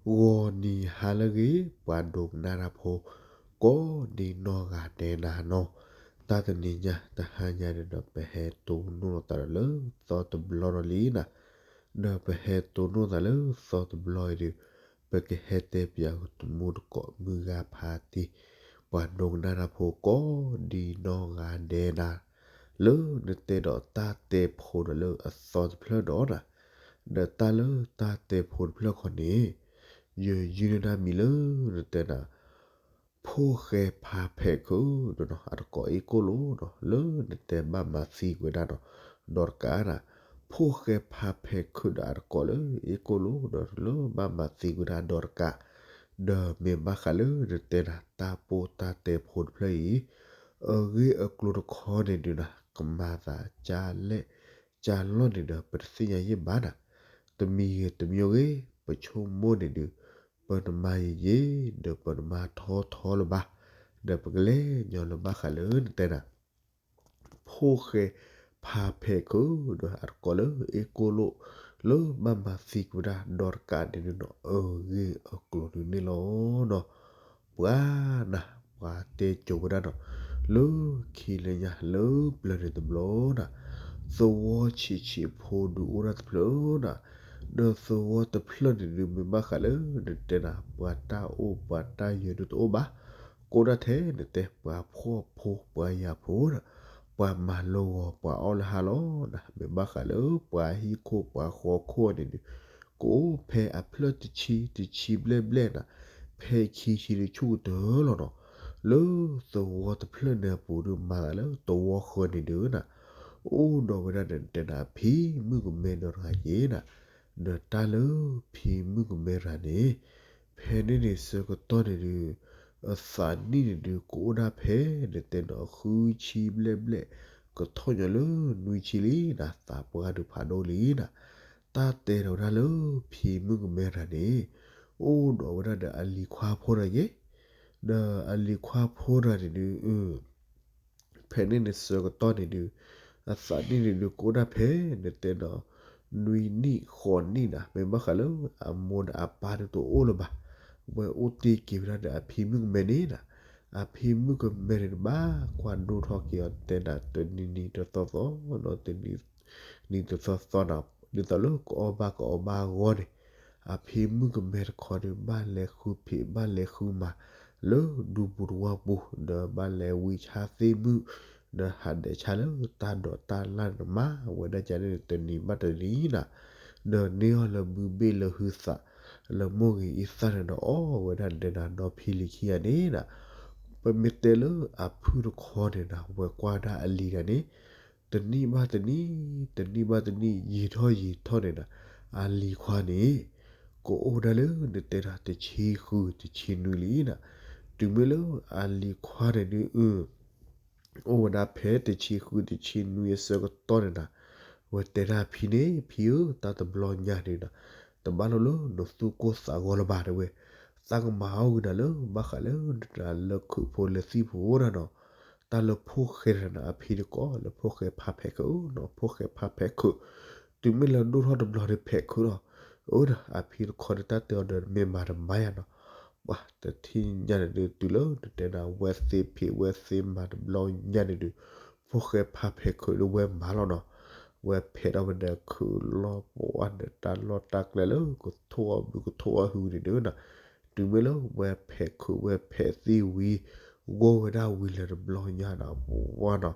ဂီၤနံၤဟါလၢအဂ့ၤ ပှၤဒိကနၣ်တၢ်ဖိ ကိးဒံနီၢ်ဂၤဒဲးနၤနီၤ, တၢ်တနံၤညါတဟါညါန့ၣ်ဒီး ပဟဲတိၢ်နီၣ်သးဒီးလၢသီတဘျီဒီးလံနၤ, ဒီးပဟဲတိၢ်နီၣ်သးလၢသီတဘျီအံၤဒီး ပကဟဲတဲပၠးတမူတကိးမုၢ်ဂၤဖးတံၢ် ပှၤဒိကနၣ်တၢ်ဖိကိးဒံနီၢ်ဂၤဒဲးနၤ, လၢနတဲဒီးတၢ်တဲဖိဒီးလၢအသီတဖျၢၣ်ဒီးနၤ, ဒီးတၢ်လၢတၢ်တဲဖိတဖျၢၣ်ခီန့ၣ် ယယုၢ်န့ၢ်ဒၣ်မံၤလၢနတဲနၤ ဖိၣ်ဃဲဖးဖဲးခုးဒီးနီၤ အတကိးအ့ၣ်ကိၣ်လိနီၤ လၢနတဲဘၣ်မၤသံကွံာ်ဒၣ်နီၤ ဒီးတကးနၤ, ဖိၣ်ဃဲဖးဖဲးခုးဒီးအတကိးလၢအ့ၣ်ကိၣ်လိဒီးလၢဘၣ်မၤသံကွံာ်ဒၣ်ဒီးတကး, ဒီးမ့ၢ်ဘၣ်ဃးလၢနတဲနၤ တၢ်ပီးတၢ်တဲဖိတဖျၢၣ်အံၤ အဂ့ၢ်အကျိၤတခီန့ၣ်ဒုးနၤ ကမၤသးကၢ်လဲၣ်ကၢ်လီၢ်န့ၣ်ဒီး ပတသ့ၣ်ညါယဲၢ်ဘၣ်နၤ, တမံၤဂ့ၤတမံၤဂ့ၤ ပဆိကမိၣ်န့ၣ်ဒုး ပတမၤယံာ်ယံာ် ဒီးပတမၤထီထီလၢၤဘၣ်, ဒီးပကလဲၤညီလၢဘၣ်ဃးလၢနတဲနၤ ဖိၣ်ဃဲဖးဖဲးခုးဒီးအတကိးလၢအ့ၣ်ကိၣ်လိ လၢဘၣ်မၤသံကွံာ်ဒၣ်ဒီးတကးန့ၣ်ဒုးနီၤ အဂ့ၢ်အကျိၤဒုးန့ၣ်လီၤနီၤ, ပှၤနၤ ပှၤတဲကိးဝဲဒၣ်နီၤ လၢခံလၢညါလၢပျၢၤန့ၣ်တဘျီနၤ, သဝီဆံးဆံးဖိဒုးအိၣ်ဒၣ်တဖျၢၣ်နၤ, ဒီးသဝီတဖျၢၣ်န့ၣ်ဒုးမ့ၢ်ဘၣ်ဃးလၢနတဲနၤ ပှၤတၢ်အိၣ်ပှၤတၢ်ယၢၤဒုးတအိၣ်ဘၣ်, ကအိၣ်ဒၣ်ထဲနတဲပှၤဖှီၣ်ဖိပှၤယာ်ဖိနၤ, ပှၤမၤလၢဂီၤပှၤအီၣ်လၢဟါလီၤနၤ, မ့ၢ်ဘၣ်ဃးလၢပှၤဟံၣ်ခိၣ်ပှၤဃီခိၣ်န့ၣ်ဒုး ကအိၣ်ဖဲအဖျၢၣ်တဆံတဆံဘျဲၣ်ဘျဲၣ်နၤ, ဖဲခံဆံဒုးဆူၣ်ကတၢၢ်လီၤနီၤ, လၢသဝီတဖျၢၣ်န့ၣ်အပူၤဒုးမၤသးလၢသဝီဃၢၤန့ၣ်ဒုးနၤ, အိၣ်ဒီးဝဲဒၣ်ဒီးနတဲနၤ ဖံမုၣ်ကမဲဒီးတဂၤက့ၤနၤ, ဒီးတၢ်လၢဖံမုၣ်ကမဲတဂၤန့ၣ် ဖဲန့ၣ်န့ၣ်ဆၢကတီၢ်န့ၣ်ဒုး အသးနံၣ်န့ၣ်ဒုးကအိၣ်ဒၣ်ဖဲ နတဲနီၤ ဃုဆံဘျဲၣ်ဘျဲၣ် ကထီၣ်ညီလၢနွံဆံလံနၤ, သးပှၢ်ဒုးဖးဒိၣ်လံနၤ, တၢ်တဲဒီးဝဲဒၣ်လၢဖံမုၣ်ကမဲတဂၤန့ၣ် အိၣ်ဒီးဝဲဒၣ်ဒီးအလံၤခွါဖိတဂၤက့ၤ, ဒီးအလံၤခွါဖိတဂၤန့ၣ်ဒုး ဖဲန့ၣ်န့ၣ်ဆၢကတီၢ်န့ၣ်ဒုး အသးနံၣ်န့ၣ်ဒုးကအိၣ်ဒၣ်ဖဲ နတဲနီၤ နွံနံၣ်ဃိးနံၣ်နၤ, မ့ၢ်ဘၣ်ဃးလၢအမိၢ်ဒီးအပၢ်ဒုးတအိၣ်လၢၤဘၣ်, ဝဲအိၣ်တ့ၢ်က့ၤဝဲဒၣ်ဒီးအဖံမုၣ်ကမဲန့ၣ်နၤ, အဖံမုၣ်ကမဲန့ၣ်တဘၣ်ကွၢ်ဒိၣ်ထီၣ်က့ၤအီၤ တဲနၤ တနံၤနံၤတသီသီနီၤ တနံၤနံၤတသီသီနၤ, ဒ်သိးလၢကအီၣ်ဘၣ်ကအီဘၣ်အဂီၢ်န့ၣ် အဖံမုၣ်ကမဲတခီန့ၣ် ဘၣ်လဲၤဃုဖံးဘၣ်လဲၤဃုမၤ လၢဒူပူၤသဝီပူၤ ဒီးဘၣ်လဲၤဝံဆါသ့ၣ်မုၣ် ဒီးဟးဒဲးဆါလၢတၢ်ဒိးတၢ်လၢ်န့ၣ် မၤဝဲဒၣ်ကန့ၣ် တနံၤဘၣ်တနံၤနၤ, ဒီးန့ၢ်အီၤလၢဘုဘ့ၣ်လၢဟုသး လၢမိၢ်ဂ့ၤအံသၣ်န့ၣ်ဒီး အီၣ်ဝဲဒၣ်ဒဲးနၤ ဒီဖံလံၤခံဂၤန့ၣ်နၤ, ပမ့ၢ်တဲလၢအဖုၣ်တခီန့ၣ်နၤ ဝဲကွၢ်ဒၣ်အလံၤတဂၤန့ၣ် တနံၣ်ဘၣ်တနံၣ် တနံၣ်ဘၣ်တနံၣ် ယံာ်ထီၣ်ယံာ်ထီၣ်န့ၣ်နၤ, အလံၤခွါန့ၣ် ကအိၣ်ဝဲဒၣ်လၢနတဲနၤ တဆံဃုတဆံနွံလံနၤ, တုၤမ့ၢ်လၢအလံၤခွါန့ၣ်ဒုး အိၣ်ဝဲဒၣ်ဖဲတဆံဃုတဆံနွံအဆၢကတီၢ်န့ၣ်နၤ, ဝဲတဲဒၣ်ဖံန့ၣ် ဖံဧၢ တၢ်တဘျီညါန့ၣ်နၤ, တဘၣ်လိာ်လၢနသူၣ်ကိၢ်သးဂီၤလၢၤဘၣ်တဲဝဲ, သးကမၤအီၣ်ဂ့ၤနၤလၢဘၣ်ဃးလၢနတၢ်လၢခုးဖိလၢသံၣ်ဖိနၤနီၤ, တၢ်လၢဖိၣ်ဃဲတဂၤနၤ အဖံတကိးလၢဖိၣ်ဃဲဖးဖဲးခုးနီၤ ဖိၣ်ဃဲဖးဖဲးခုး, တုၤမ့ၢ်လၢဒိၣ်ထီၣ်တဘျီန့ၣ်ဖဲးခုးလီၤ, အိၣ်ဒီးအဖံတခီန့ၣ် တၢ်တဲအီၤဒီးမ့ၢ်မၤတမၤယၤနီၤ ပှၤတထံၣ်ညါန့ၣ်ဒုး တုၤလၢနတဲနၤ ဝဲသ့ဖံးဝဲသ့မၤတဘျီညါန့ၣ်ဒုး ဖိၣ်ဃဲဖးဖဲးခုးဒီးဝဲမၤလီၤနီၤ, ဝဲဖဲးထီၣ်ဝဲဒီးခုးလီၤပှၤဒီးတၢ်လီၢ်တၢ်ကျဲလၢကထိၣ်အီၤဘုကထိၣ်အီၤဟုန့ၣ်ဒုးနၤ, တုၤမ့ၢ်လၢဝဲဖဲးခုးဝဲဖဲးသံဝံၤ ဂီၢ်ဝဲဒၣ်ဝံၤလၢတဘျီညါနၤ ပှၤနီၤ,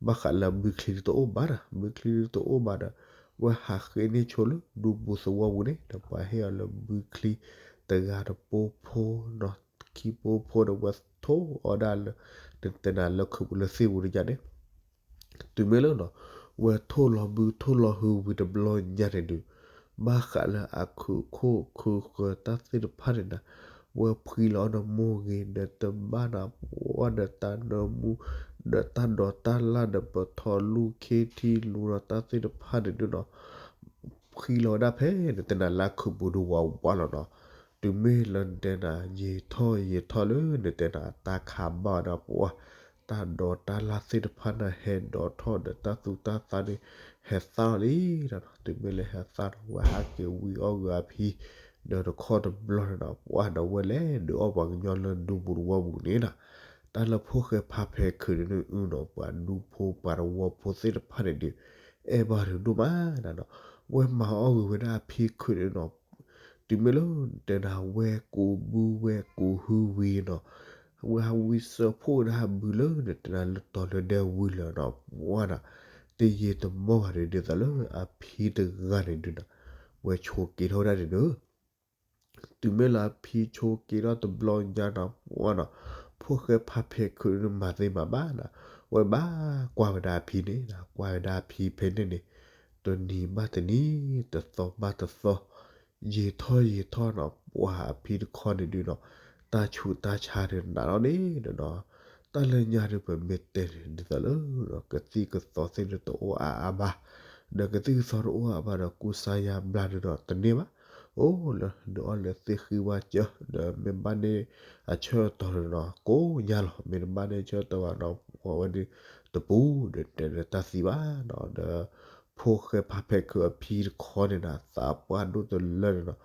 ဘၣ်ဃးလၢဘုချံဒုးတအိၣ်ဘၣ်နၤ ဘုချံဒုးတအိၣ်ဘၣ်ဒီး ဝဲဟးဃ့န့ၢ်ဆိလၢဒူပူၤသဝီပူၤန့ၣ် ဒီးပှၤဟ့ၣ်အီၤလၢဘုချံတဂၤတပိဖိနီၤ ခံပိဖိဒီးဝဲထိၣ်အီၤဒၣ်လၢ နတဲနၤလၢခုးပူၤလၢသံၣ်ပူၤတယါန့ၣ် တုၤမ့ၢ်လၢနီၤ ဝဲထိၣ်လီၤဘုထိၣ်လီၤဟုဝံၤတဘျီညါန့ၣ်ဒုး ဘၣ်ဃးလၢအခုးခိၣ်ခုးဃၢၤတၢ်သ့ၣ်တဖၣ်န့ၣ်နၤ ဝဲဖှံလီၤအီၤဒီးမိၢ်ဂ့ၤ ဒီးတဘၣ်နၤ ပှၤဒီးတၢ်နၢမူ ဒီးတၢ်ဒိးတၢ်လၢ်ဒီးပထီၣ်လူၢ်ခ့ထံလူၤဒီးတၢ်သ့ၣ်တဖၣ်န့ၣ်ဒုးနီၤ ဖှံလီၤဝဲဒၣ်ဖဲနတဲနၤလၢခုးပူၤဒုးဝးဝးလီၤနီၤ, တုၤမ့ၢ်လၢနတဲနၤ ယံာ်ထီၣ်ယံာ်ထီၣ်လၢနတဲနၤ တၢ်ခးဘၣ်ဝဲဒၣ်ပှၤ တၢ်ဒိးတၢ်လၢ်သ့ၣ်တဖၣ်န့ၣ် ဟဲဒိးထီၣ်ဒီးတၢ်သူတၢ်သၣ်န့ၣ် ဟဲသၣ်လီၤလံဒီး တုၤမ့ၢ်လၢဟဲသၣ်ဒီး ဝဲဟးက့ၤဝံအီၣ်ဂ့ၤအဖံ ဒီးတခီတဘျီန့ၣ်ဒီး ပှၢ်ဒီးဝဲလဲၤဒုးအီၣ်ပှၤကညီလၢဒူပူၤတဝီပူၤန့ၣ်နီၤ, တၢ်လၢဖိၣ်ဃဲဖါဖဲးခုးန့ၣ်ဒုးနီၤ ပှၤဒူဖိပှၤတဝီဖိသ့ၣ်တဖၣ်န့ၣ်ဒုး အဲၣ်ဘၣ်ဒုးဒိၣ်မးနီၤ, ဝဲမၤအီၣ်ဂ့ၤဝဲဒၣ်အဖံခုးန့ၣ်နီၤ, တုၤမ့ၢ်လၢတဲဒၣ်ဝဲကူးဘုဝဲကူးဟုဝံၤနီၤ, ဝဲဟးဝံစၢဖှိၣ်ဝဲဒၣ်ဘုလၢနတဲဒၣ်လၢတီၤလၢဒဲဝံၤလၢၤနီၤ, ပှၢ်နီၤ, တယံာ်တမီၢ်ဘၣ်ဒုး ဒ်သိးလၢအဖံတဂၤန့ၣ်ဒုးနီၤ, ဝဲဆိးက့ၤထီၣ်ဝဲဒၣ်န့ၣ်ဒုး တုၤမ့ၢ်လၢအဖံဆိးက့ၤထီၣ်တဘျီညါနီၤ ပှၢ်နီၤ, ဖိၣ်ဃဲဖါဖဲးခုးန့ၣ်မၤသ့မၤဘၣ်နီၤ, ဝဲဘၣ်ကွၢ်ဝဲဒၣ်အဖံန့ၣ်နီၤ, ကွၢ်ဝဲဒၣ်အဖံဖဲန့ၣ်န့ၣ်, တနံၤဘၣ်တနံၤ, တသီဘၣ်တသီ, ယံာ်ထီၣ်ယံာ်ထီၣ်နီၤ, ပှၢ်အဖံတခီန့ၣ်ဒုးနီၤ, တၢ်ဆူးတၢ်ဆါန့ၣ်နးထီၣ်န့ၣ်ဒီးနီၤ, တၢ်လၢညါဒုးပမ့ၢ်တဲန့ၣ် ဒ်သိးလၢ ကသံၣ်ကသီသ့ၣ်န့ၣ်တအိၣ်အါအါဘၣ်, ဒီးကသံၣ်ကသီတအိၣ်အါဘၣ်ဒီး ကူစါယါဘျါဒုးဒီးတန့ၢ်ဘၣ်, အိၣ်လၢဒုးအီၣ်လၢသ့ၣ်ဃံဝါစၢၤ ဒီးမ့ၢ်ဘၣ်န့ၢ်အဆၢကတီၢ်န့ၣ်နီၤ ကိးညါလီၤ, မ့ၢ်တဘၣ်န့ၢ်အဆၢကတီၢ်ဘၣ်နီၤ ပှၢ်ဝဲဒုးတပူၤ ဒီးတဲလၢတၢ်သံဘၣ်နီၤ, ဒီးဖိၣ်ဃဲဖါဖဲးခုးအဖံတခီန့ၣ်နီၤ သးပှၢ်ဒိၣ်တလၢန့ၣ်နီၤ,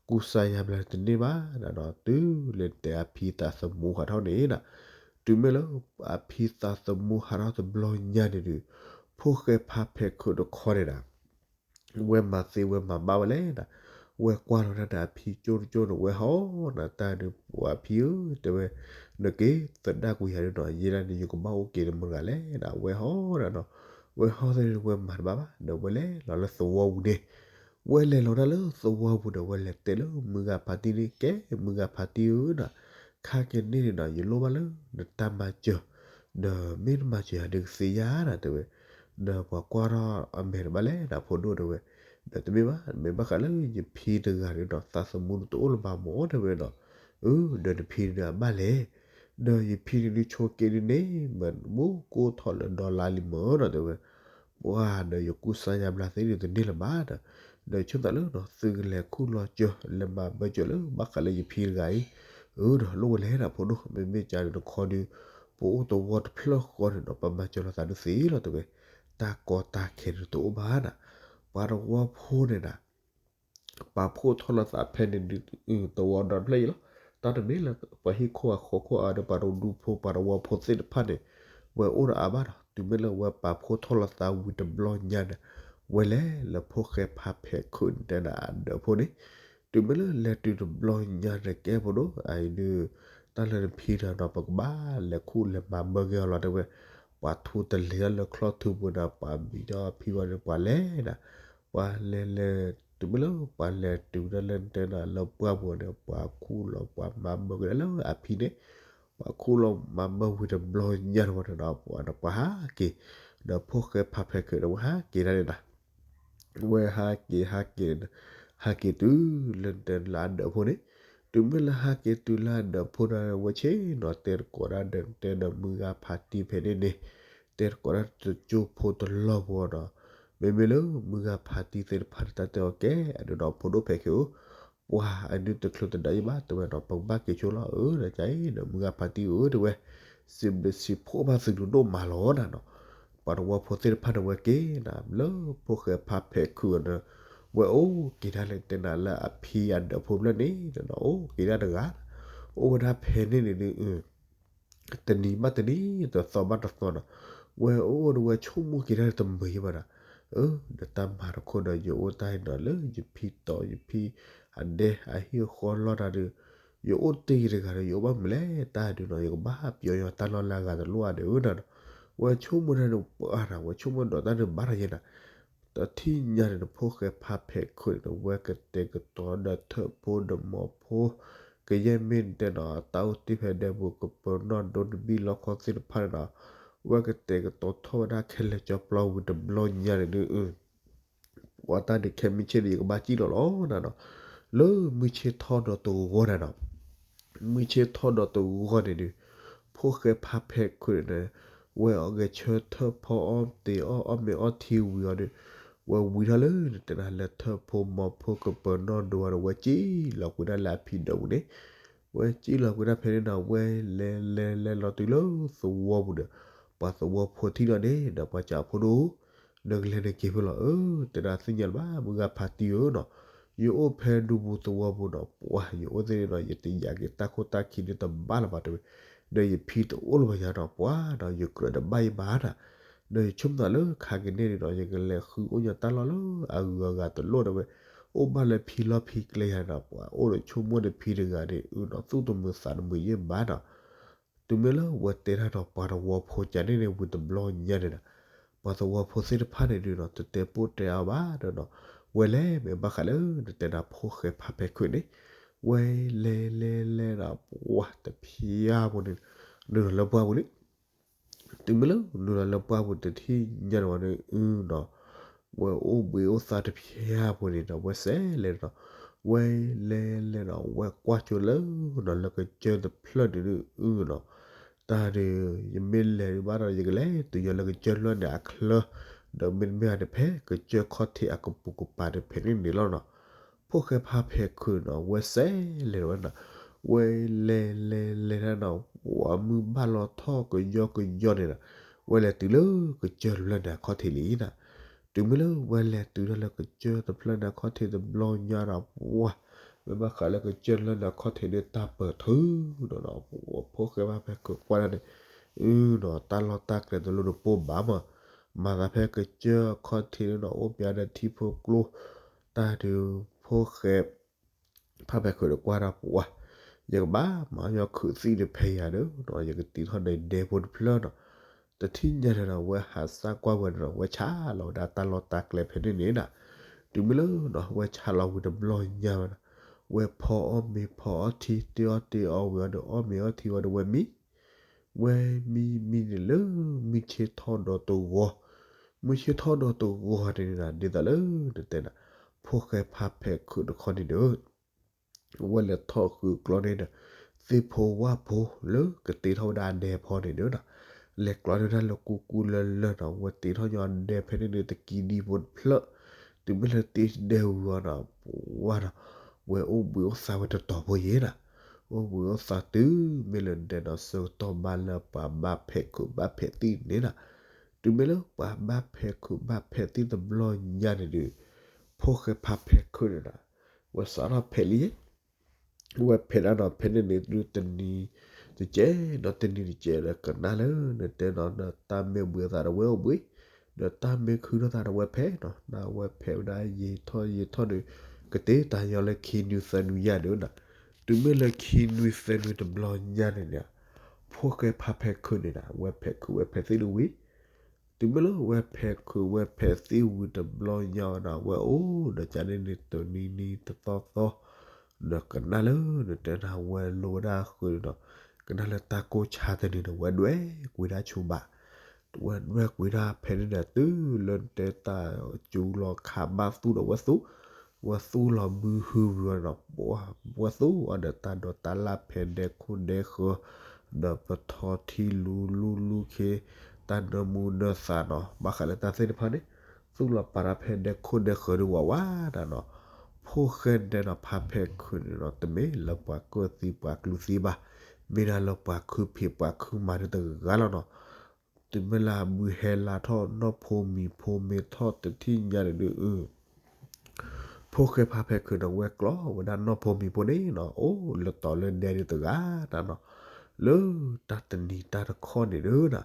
ကူစါယါဘျါတန့ၢ်ဘၣ်နီၤ, တုၤလၢတဲအဖံသးသမူဟးထီၣ်န့ၣ်နီၤ, တုၤမ့ၢ်လၢအဖံသးသမူဟးထီၣ်တဘျီညါန့ၣ်ဒုး ဖိၣ်ဃဲဖါဖဲးခုးတခီန့ၣ်နီၤ ဝဲမၤသ့ဝဲမၤဘၣ်ဝဲလဲၣ်နီၤ, ဝဲကွၢ်လီၤတၢ်ဒီးအဖံကၠိတကၠိန့ၣ် ဝဲဟီနီၤ, တၢ်ဒုးပှၢ်ဖံဧၢ တဲဝဲ, နက့ၤသဒၣ်ကွံာ်ယၤဒုးနီၤ, ယဲဒၣ်န့ၣ် ယကဘၣ်အိၣ်က့ၤတမုၢ်တဂၤလဲၣ်နီၤ, ဝဲဟီနီၤနီၤ, ဝဲဟီသ့ၣ်ဝဲမၤတဘၣ်ဘၣ် ဒီးဝဲလဲၤလီၤလၢသဝီပူၤန့ၣ်, ဝဲလဲၤလီၤတၢ်လၢသဝီပူၤဒီး ဝဲလဲၤတဲလၢမုၢ်ဂၤဖါတံၢ်န့ၣ် ကဲမုၢ်ဂၤဖါတံၢ်ဧၢနီၤ, ခါက့ၤန့ၣ်န့ၣ်နီၤ ယလိၣ်ဘၣ်လၢနတၢ်မၤစၢၤ, ဒီးမ့ၢ်နမၤစၢၤယၤဒုးကသ့ဧါနီၤ တဲဝဲ, ဒီးပှၤကွၢ်ထီၣ်အမဲာ်တဘၣ်လဲၣ်နီၤ ဖိဒိၣ်တဲဝဲ, ဒီးတမ့ၢ်ဘၣ် မ့ၢ်ဘၣ်ဃးလၢယဖံတဂၤန့ၣ်နီၤ သးသမူတအိၣ်လၢၤဘၣ်မၢ် တဲဝဲနီၤ, အၢ ဒီးနဖံန့ၣ်ဒုးအဘၣ်လဲၣ်, ဒီးယဖံန့ၣ်ဒုးဆိးက့န့ၣ်န့ၣ် မ့ၢ်ဘူးကိၢ်ထီၣ်လၢဒီလါလံမၢ်နီၤ တဲဝဲ, ပှၢ်ဒီးယကူစါယါဘျါသ့ၣ်ဒုးတန့ၢ်လၢၤဘၣ်ဒီး, ဒီးဆိသးလၢနီၤ သုကလဲၤခူၣ်လီၤစၢၤ လဲၤမၤဘၢစၢၤလၢဘၣ်ဃးလၢယဖံတဂၤအံၤ, အၢ ဒီးလိၣ်ဝဲလဲၣ်နီၤ ဖိဒိၣ် မ့မ့ၢ်ကန့ၣ်တခီဒုး ပအိၣ်သဝီတဖျၢၣ်ဃီန့ၣ်ဒီး ပမၤစၢၤလိာ်သးဒုးသ့လီၤ တဲဝဲ, တၢ်ကီတၢ်ခဲန့ၣ်တအိၣ်ဘၣ်နီၤ, ပှၤတဝီဖိန့ၣ်နီၤ ပာ်ဖှိၣ်ထီၣ်လိာ်သးဖဲန့ၣ်ဒုး သဝီဒီတဖျၢၣ်အံၤလီၤ, တၢ်တမ့ၢ်လၢပှၤဟံၣ်ခိၣ်အဃီခိၣ်အါဒီး ပှၤတဒူဖိပှၤတဝီဖိသ့ၣ်တဖၣ်န့ၣ် ဝဲအိၣ်ဒီးအါဘၣ်ဒီး တုၤမ့ၢ်လၢဝဲပာ်ဖှိၣ်ထီၣ်လိာ်သးဝံၤတဘျီညါန့ၣ် ဝဲလဲၤလၢဖိၣ်ဃဲဖါဖဲးခုးန့ၣ်တဲဒၣ်အဒၢးဖိန့ၣ်, တုၤမ့ၢ်လၢလဲၤတုၤတဘျီညါန့ၣ် ကဲဖိဒိၣ် အအံၤဒုး တၢ်လၢနဖံတဂၤနီၤ ပကဘၣ်လဲၤခူၣ်လဲၤမၤဘၢက့ၤအီၤလီၤ တဲဝဲ, ပှၤထူတလ့ၤထီၣ်လၢချီၣ်ထူပူၤန့ၣ် ပှၤဘံၣ်ထီၣ်ဖံဝဲန့ၣ် ပှၤလဲၤဒၣ် ပှၤလဲၤလဲၤ တုၤမ့ၢ်လၢပှၤလဲၤတုၤဒၣ်လၢတဲဒၣ်လၢပှၢ်ပူၤန့ၣ် ပှၤခူၣ်လီၤပှၤမၤဘၢက့ၤဒၣ်လၢအဖံန့ၣ်, ပှၤခူၣ်လီၤမၤဘၢဝံၤတဘျီညါတဝီန့ၣ်ဒီး ပှၤဒီးပှၤဟးက့ၤ, ဒီးဖိၣ်ဃဲဖါဖဲးခုးဒီးဝဲဟးက့ၤဒၣ်န့ၣ်နီၤ, ဝဲဟးက့ၤဟးက့ၤ ဟးက့ၤတုၤလၢတဲလၢအဒၢးဖိန့ၣ်, တုၤမ့ၢ်လၢဟးက့ၤတုၤလၢအဒၢးဖိန့ၣ် ဝဲဆ့ၣ်နီၤတဲသကိးဒၣ်ဒီးတဲဒီးမုၢ်ဂၤဖါတံၢ်ဖဲန့ၣ်န့ၣ်, တဲသကိးဒၣ်တကၠိဖိတလီၢ်ဖိနီၤ, မ့မ့ၢ်လၢမုၢ်ဂၤဖါတံၢ်သ့ၣ်တဖၣ်န့ၣ် တၢ်တဲအီၤကဲ အဒုးဒီးဖိဒိၣ်ဖဲးခုးဧၢ, ပှၤအဒုးတချုးတဒါယံၤဘၣ် တဲဝဲနီၤ ပကဘၣ်က့ၤဆိလီၤဧၢ ဒီးကါအံၤဒီးမုၢ်ဂၤဖါတံၢ်ဧၢ တဲဝဲ, စံးဘျုးစံးဖှိၣ်ဘၣ်သုဒိၣ်မးလီၤနီၤနီၤ, ပှၤတဝီဖိသ့ၣ်တဖၣ်န့ၣ်ဝဲက့ၤနၤ လၢဖိၣ်ဃဲဖါဖဲးခုးန့ၣ်, ဝဲအိၣ်က့ၤဒၣ်လဲာ်တဲနၤလၢအဖံအဒၢးဖိဖျၢၣ်န့ၣ်နီၤ အိၣ်က့ၤဒၣ်တဂၤ, အိၣ်ဝဲဒၣ်ဖဲန့ၣ်န့ၣ်ဒုး တနံၤဘၣ်တနံၤ တသီဘၣ်တသီနီၤ, ဝဲအိၣ်ဒီးဝဲဆိကမိၣ်က့ၤဒၣ်တမုာ်ယံၤဘၣ်နီၤ, အၢ ဒီးတၢ်မၤတခိၣ်ဒီး ယအိၣ်တၢ်အံၤနီၤ လၢယဖံတီၤယဖံအဒဲအဟံၣ်အဃီလီၢ်တၢ်ဒုး, ယအိၣ်တ့ၢ်တဂၤဒီး ယအိၣ်ဘၣ်မုာ်လဲၣ် တၢ်ဒုးနီၤ ယကဘၣ်ပျီယွၤတၢ်လီၢ်လၢအဂၤတလိၣ်အါဒုးနီၤ, ဝဲဆိကမိၣ်တၢ်န့ၣ်ပှၢ်နီၤ ဝဲဆိကမိၣ်ဒီးတၢ်ဒုးဘၣ်ထီၣ်ယဲနီၤ တထံၣ်ညါန့ၣ် ဖိၣ်ဃဲဖါဖဲးခုးန့ၣ် ဝဲကတဲာ်ကတီၤဒီးထၢၣ်ဖိဒီးမီၤဖိ, ကယဲၢ်မ့ၢ်နတဲနီၤ တၢ်အိၣ်တ့ၢ်ဖဲဒဲပူၤ ကပၢၤနီၣ်ဒိတဘ့ၣ်လီခီသ့ၣ်တဖၣ်န့ၣ်နီၤ, ဝဲကတဲာ်ကတီၤထီၣ်ဝဲဒၣ်ခဲလၢာ်ကၠီပျီဝံၤတဘျီညါန့ၣ်ဒုး ပှၤတၢ်ဒုးခဲမုၢ်ဆ့ၣ်ဒီး ယကဘၣ်စံၣ်လီၤလီၤနီၤနီၤ, လၢမုၢ်ဆ့ၣ်ထီၣ်ဒီးတဂီၤန့ၣ်နီၤ မုၢ်ဆ့ၣ်ထီၣ်ဒီးတဂီၤန့ၣ်ဒုး, ဖိၣ်ဃဲဖါဖဲးခုးန့ၣ်, ဝဲအီၣ်ဂဲၤဆၢထၢၣ်ဖီအီၣ်တ့ၤအီၣ် အီၣ်မ့ၤအီထံဝံၤအီၤဒီး, ဝဲဝံၤထီၣ်လၢနတဲနၤလၢထၢၣ်ဖိမီၤဖိကပၢၤနီၣ်ဒိအီၤဒီး ဝဲစံၣ်လီၤကွံာ်ဒၣ်လၢအဖံဒၢးပူၤန့ၣ်, ဝဲစံၣ်လီၤကွံာ်ဒၣ်ဖဲန့ၣ်နီၤ ဝဲလဲၤလဲၤလဲၤလီၤတုၤလၢသဝီပူၤဒီး, ပှၤသဝီဖိထံၣ်ဒီးန့ၣ်ဒီး ပှၤစံးဖိဒိၣ် နကလဲၤနက့ၤဖဲလဲၣ် အၢ တဲဒၣ်သ့ၣ်ညါလၢၤဘၣ် မုၢ်ဂၤဖါတံၢ်ဧၢနီၤ, ယအိၣ်ဖဲဒူပူၤသဝီပူၤနီၤ ပှၤ ယအိၣ်သ့ၣ်နီၤ ယတယာ်က့ၤတၢ်ခိၣ်တၢ်ခံဒုးတဘၣ်လၢၤဘၣ်တဲဝဲ, ဒီးယဖံတအိၣ်လၢၤဘၣ်ယၤနီၤ ပှၤနီၤ ယကြၢးတဘၣ်ယဘၣ်နီၤ, ဒီးယဆိကမိၣ်သးလၢခါကန့ၣ်န့ၣ်နီၤ ယကလဲၤဃုအိၣ်ညီတၢ်လီၢ်လၢအဂုၤအဂၤတလိၣ်တဲဝဲ, အိၣ်ဘၣ်လၢဖံလီၢ်ဖံကျဲယၤနီၤ ပှၤအိၣ်ဒီးဆိကမိၣ်ဒီးဖံတဂၤန့ၣ် အုနီၤ သူၣ်တမုာ်သးတမုာ်ယဲၢ်ဘၣ်နီၤ တုၤမ့ၢ်လၢဝဲတဲတၢ်ဒီးပှၤသဝီဖိကန့ၣ်န့ၣ် ဝံၤတဘျီညါန့ၣ်ဒီး ပှၤသဝီဖိသ့ၣ်တဖၣ်န့ၣ်ဒုးနီၤ တတဲပိၢ်တဲအီၤဘၣ်ဒီးနီၤ, ဝဲလဲၤမ့ၢ်ဘၣ်ဃးလၢနတဲဒၣ်ဖိၣ်ဃဲဖးဖဲးခုးန့ၣ်, ဝဲလဲၤလဲၤလဲၤဒီးပှၤတဖျၢၣ်ဖိန့ၣ် နုာ်လီၤလၢပှၢ်ပူၤလံ တုၤမ့ၢ်လၢနုာ်လီၤလၢပှၢ်ပူၤတထံၣ်ညါန့ၣ်ဝဲန့ၣ် အုနီၤ ဝဲအိၣ်ဘှံးအိၣ်သါတဖျၢၣ်ဖိန့ၣ်ဒီး ဝဲစဲးလဲၤနီၤ, ဝဲလဲၤလဲၤနီၤ ဝဲကွၢ်ကၠိလၢနီၤ လၢကစၢၢ်တဖျၢၣ်န့ၣ်ဒုး အုနီၤ, တၢ်ဒုး ယမ့ၢ်လဲၤဒုးဘၣ်ဒီး ယကလဲၤတုၤညီလၢကစၢၢ်တဖျၢၣ်န့ၣ်အချၢ, ဒီးမ့တမ့ၢ်ဘၣ်န့ၣ်ဖဲကစၢၢ်ခီၣ်ထံးအကပူၤကပၤတဖဲန့ၣ်န့ၣ်လီၤနီၤ, ဖိၣ်ဃဲဖးဖဲးခုးနီၤ ဝဲစဲးလဲၤဝဲနီၤ, ဝဲလဲၤလဲၤလဲၤတၢ်နီၤ ပှၤမုၢ်ဘၣ်လီၤထီၣ်ကယီကယီန့ၣ်ဒီး ဝဲလဲၤတုၤလၢကစၢၢ်တဖျၢၣ်န့ၣ်အခီၣ်ထံးလံနီၤ, တုၤမ့ၢ်လၢဝဲလဲၤတုၤထီၣ်လၢကစၢၢ်တဖျၢၣ်န့ၣ်အခီၣ်ထံးတဘျီညါဒီး ပှၤ မ့ၢ်ဘၣ်ဃးလၢကစၢၢ်တဖျၢၣ်န့ၣ်အခီၣ်ထံးဒုးတၢ်ပၢၢ်ထီၣ်နီၤ, ပှၤဖိၣ်ဃဲဖးဖဲးခုးကွၢ်ဒၣ်န့ၣ် အုနီၤ တၢ်လီၢ်တၢ်ကျဲတလိၣ်တပိၢ်ဘၣ်မး, မၤသးဖဲကစၢၢ်အခီၣ်ထံးန့ၣ်နီၤ အိၣ်ပၠးဒီးထံဖိကျိ တၢ်ဒုး ဖိၣ်ဃဲ ဖးဖဲးခုးဒီးကွၢ်ဒီးပှၤ, ယကဘၣ်မၤညီခုးသံၣ်ဒီးဖဲယၤဒီးနီၤ ယကတ့ထီၣ်ဒီးဒဲဖိတဖျၢၣ်နီၤ, တထံၣ်ညါန့ၣ်ဒီး ဝဲဟးစၢ်ကွၢ်ဝဲဒီးနီၤ ဝဲဆါလီၤဝဲဒၣ်တၢ်လီၢ်တၢ်ကျဲဖဲန့ၣ်န့ၣ်နီၤ, တုၤမ့ၢ်လၢနီၤ ဝဲဆါလီၤဝံၤတဘျီညါဝဲနီၤ, ဝဲဖီအီၣ်မ့ၤဖီအီၣ်ထံ တ့အီၣ်တ့အီဝံၤအီၤဒီး အီၣ်မ့ၤအီၣ်ထံဝံၤဒီး ဝဲမံ ဝဲမံမံန့ၣ်လၢ မုၢ်ဆ့ၣ်ထီၣ်ဒီးတဂီၤ, မုၢ်ဆ့ၣ်ထီၣ်ဒီးတဂီၤန့ၣ်နီၤ ဒ်သိးလၢနတဲနီၤ ဖိၣ်ဃဲဖးဖဲးခုးတခီန့ၣ်ဒီး ဝဲလဲၤထီၣ်ဃုာ်ကျီန့ၢ်ဒီး သ့ၣ်ဖိဝၣ်ဖိလၢကတ့ထီၣ်ဝဲဒၣ်အဒဲဖီန့ၣ်ဒီးနီၤ, လဲၤကျီန့ၢ်တၢ်လၢကူကူလၢလၢနီၤ ဝဲတ့ထီၣ်ညီအဒဲဖဲန့ၣ်န့ၣ် တကံဒံဖိတဖျၢၣ်, တုၤမ့ၢ်လၢတ့ဒဲဝံၤအီၤနီၤ ပှၤနီၤ ဝဲအိၣ်ဘှံးအိၣ်သါဝဲတတီၤဖိယဲနီၤ, အိၣ်ဘှံးအိၣ်သါတုၤမ့ၢ်လၢဒဲနီၤ ဆၢကတီၢ်ဘၣ်လၢပှၤဘၣ်ဖဲးခုးဘၣ်ဖဲးသံၣ်န့ၣ်နီၤ, တုၤမ့ၢ်လၢပှၤဘၣ်ဖဲးခုးဘၣ်ဖဲးသံၣ်တဘျီညါန့ၣ်ဒီး ဖိၣ်ဃဲဖးဖဲးခုးန့ၣ်နီၤ ဝဲစးထီၣ်ဖဲးလံ ဝဲဖဲးဒၣ်နီၤ ဖဲန့ၣ်န့ၣ်ဒုးတနံၤတကဲး ဒီးတနံၤတကဲးဒီးကနၣ်လၢနတဲနီၤ ဒီးတၢ်မ့ၢ်ဘှံးအသးဒီးဝဲအိၣ်ဘှံး, ဒီးတၢ်မ့ၢ်ခုၣ်ထီၣ်သးဒီးဝဲဖဲးနီၤ ဒီးဝဲဖဲးဝဲဒၣ်ယံာ်ထီၣ်ယံာ်ထီၣ်ဒီး ကတ့တၢ်ညီလၢခံနွံသၢနွံယဲၢ်ဒီးနီၤ, တုၤမ့ၢ်လၢခံနွံသၢနွံတဘျီညါန့ၣ်န့ၣ် ဖိၣ်ဃဲဖးဖဲးခုးန့ၣ်နီၤ ဝဲဖဲးခုးဝဲဖဲးသံၣ်ဒုးဝံၤ တုၤမ့ၢ်လၢဝဲဖဲးခုးဝဲဖဲးသံၣ်ဝံၤတဘျီညါနီၤ ဝဲအိၣ်ဒီးကန့ၣ်န့ၣ်တနံၤနံၤတသီသီ ဒီးကနၣ်လၢနတဲနီၤ ဝဲလိဝဲဒၣ်ဃုာ်ဒီးနီၤ ကနၣ်လၢတၢ်ကိၢ်ဆါတနံၤဒီး ဝဲဒွဲၣ်ကွံာ်ဒၣ်ဆူဘၣ်, ဝဲဒွဲၣ်ကွံာ်ဒၣ်ဖဲန့ၣ်ဒီး တုၤလၢနတဲတၢ်စူၤလီၤခးဘၣ်သူၣ်ဒီးဝဲသူၣ်, ဝဲသူၣ်လီၤဘုဟုဝံၤဒီးနီၤ ဝဲသူၣ်အီၤဒီးတၢ်ဒိးတၢ်လၢ်ဖဲဒဲခိၣ်ဒဲဃၢၤ, ဒီးပထီထံလူၤလူၤလူၤခ့ တၢ်နၢမူနၢသးနီၤ ဘၣ်ဃးလၢတၢ်သ့ၣ်တဖၣ်န့ၣ် သူၣ်လီၤပာ်တၢ်ဖဲဒဲခိၣ်ဒဲဃၢၤဒုးဝးဝးဒၣ်နီၤ, ဖိၣ်ဃဲဒဲနီၤ ဖးဖဲးခုးန့ၣ်နီၤ တမ့ၢ်လၢပှၤကၢၢ်သံပှၤကျူသံဘၣ်, မ့ၢ်ဒၣ်လၢပှၤခုဖံးပှၤခုမၤဒုးတဂၤလီၤနီၤ, တုၤမ့ၢ်လၢအဘုးဟဲလၢထီၣ်နီၢ်ဖိမံၤဖိမ့ၢ်ထီၣ်တထံၣ်ညါန့ၣ်ဒုး ဖိၣ်ဃဲဖးဖဲးခုးနီၤ ဝဲကျီဝဲဒၣ်နီၢ်ဖိမံၤဖိန့ၣ်နီၤ အိၣ်လၢတီၤလၢဒဲဒုးတဂၤနီၤ, လၢတၢ်တနံၤတၢ်တခီန့ၣ်ဒုးနီၤ,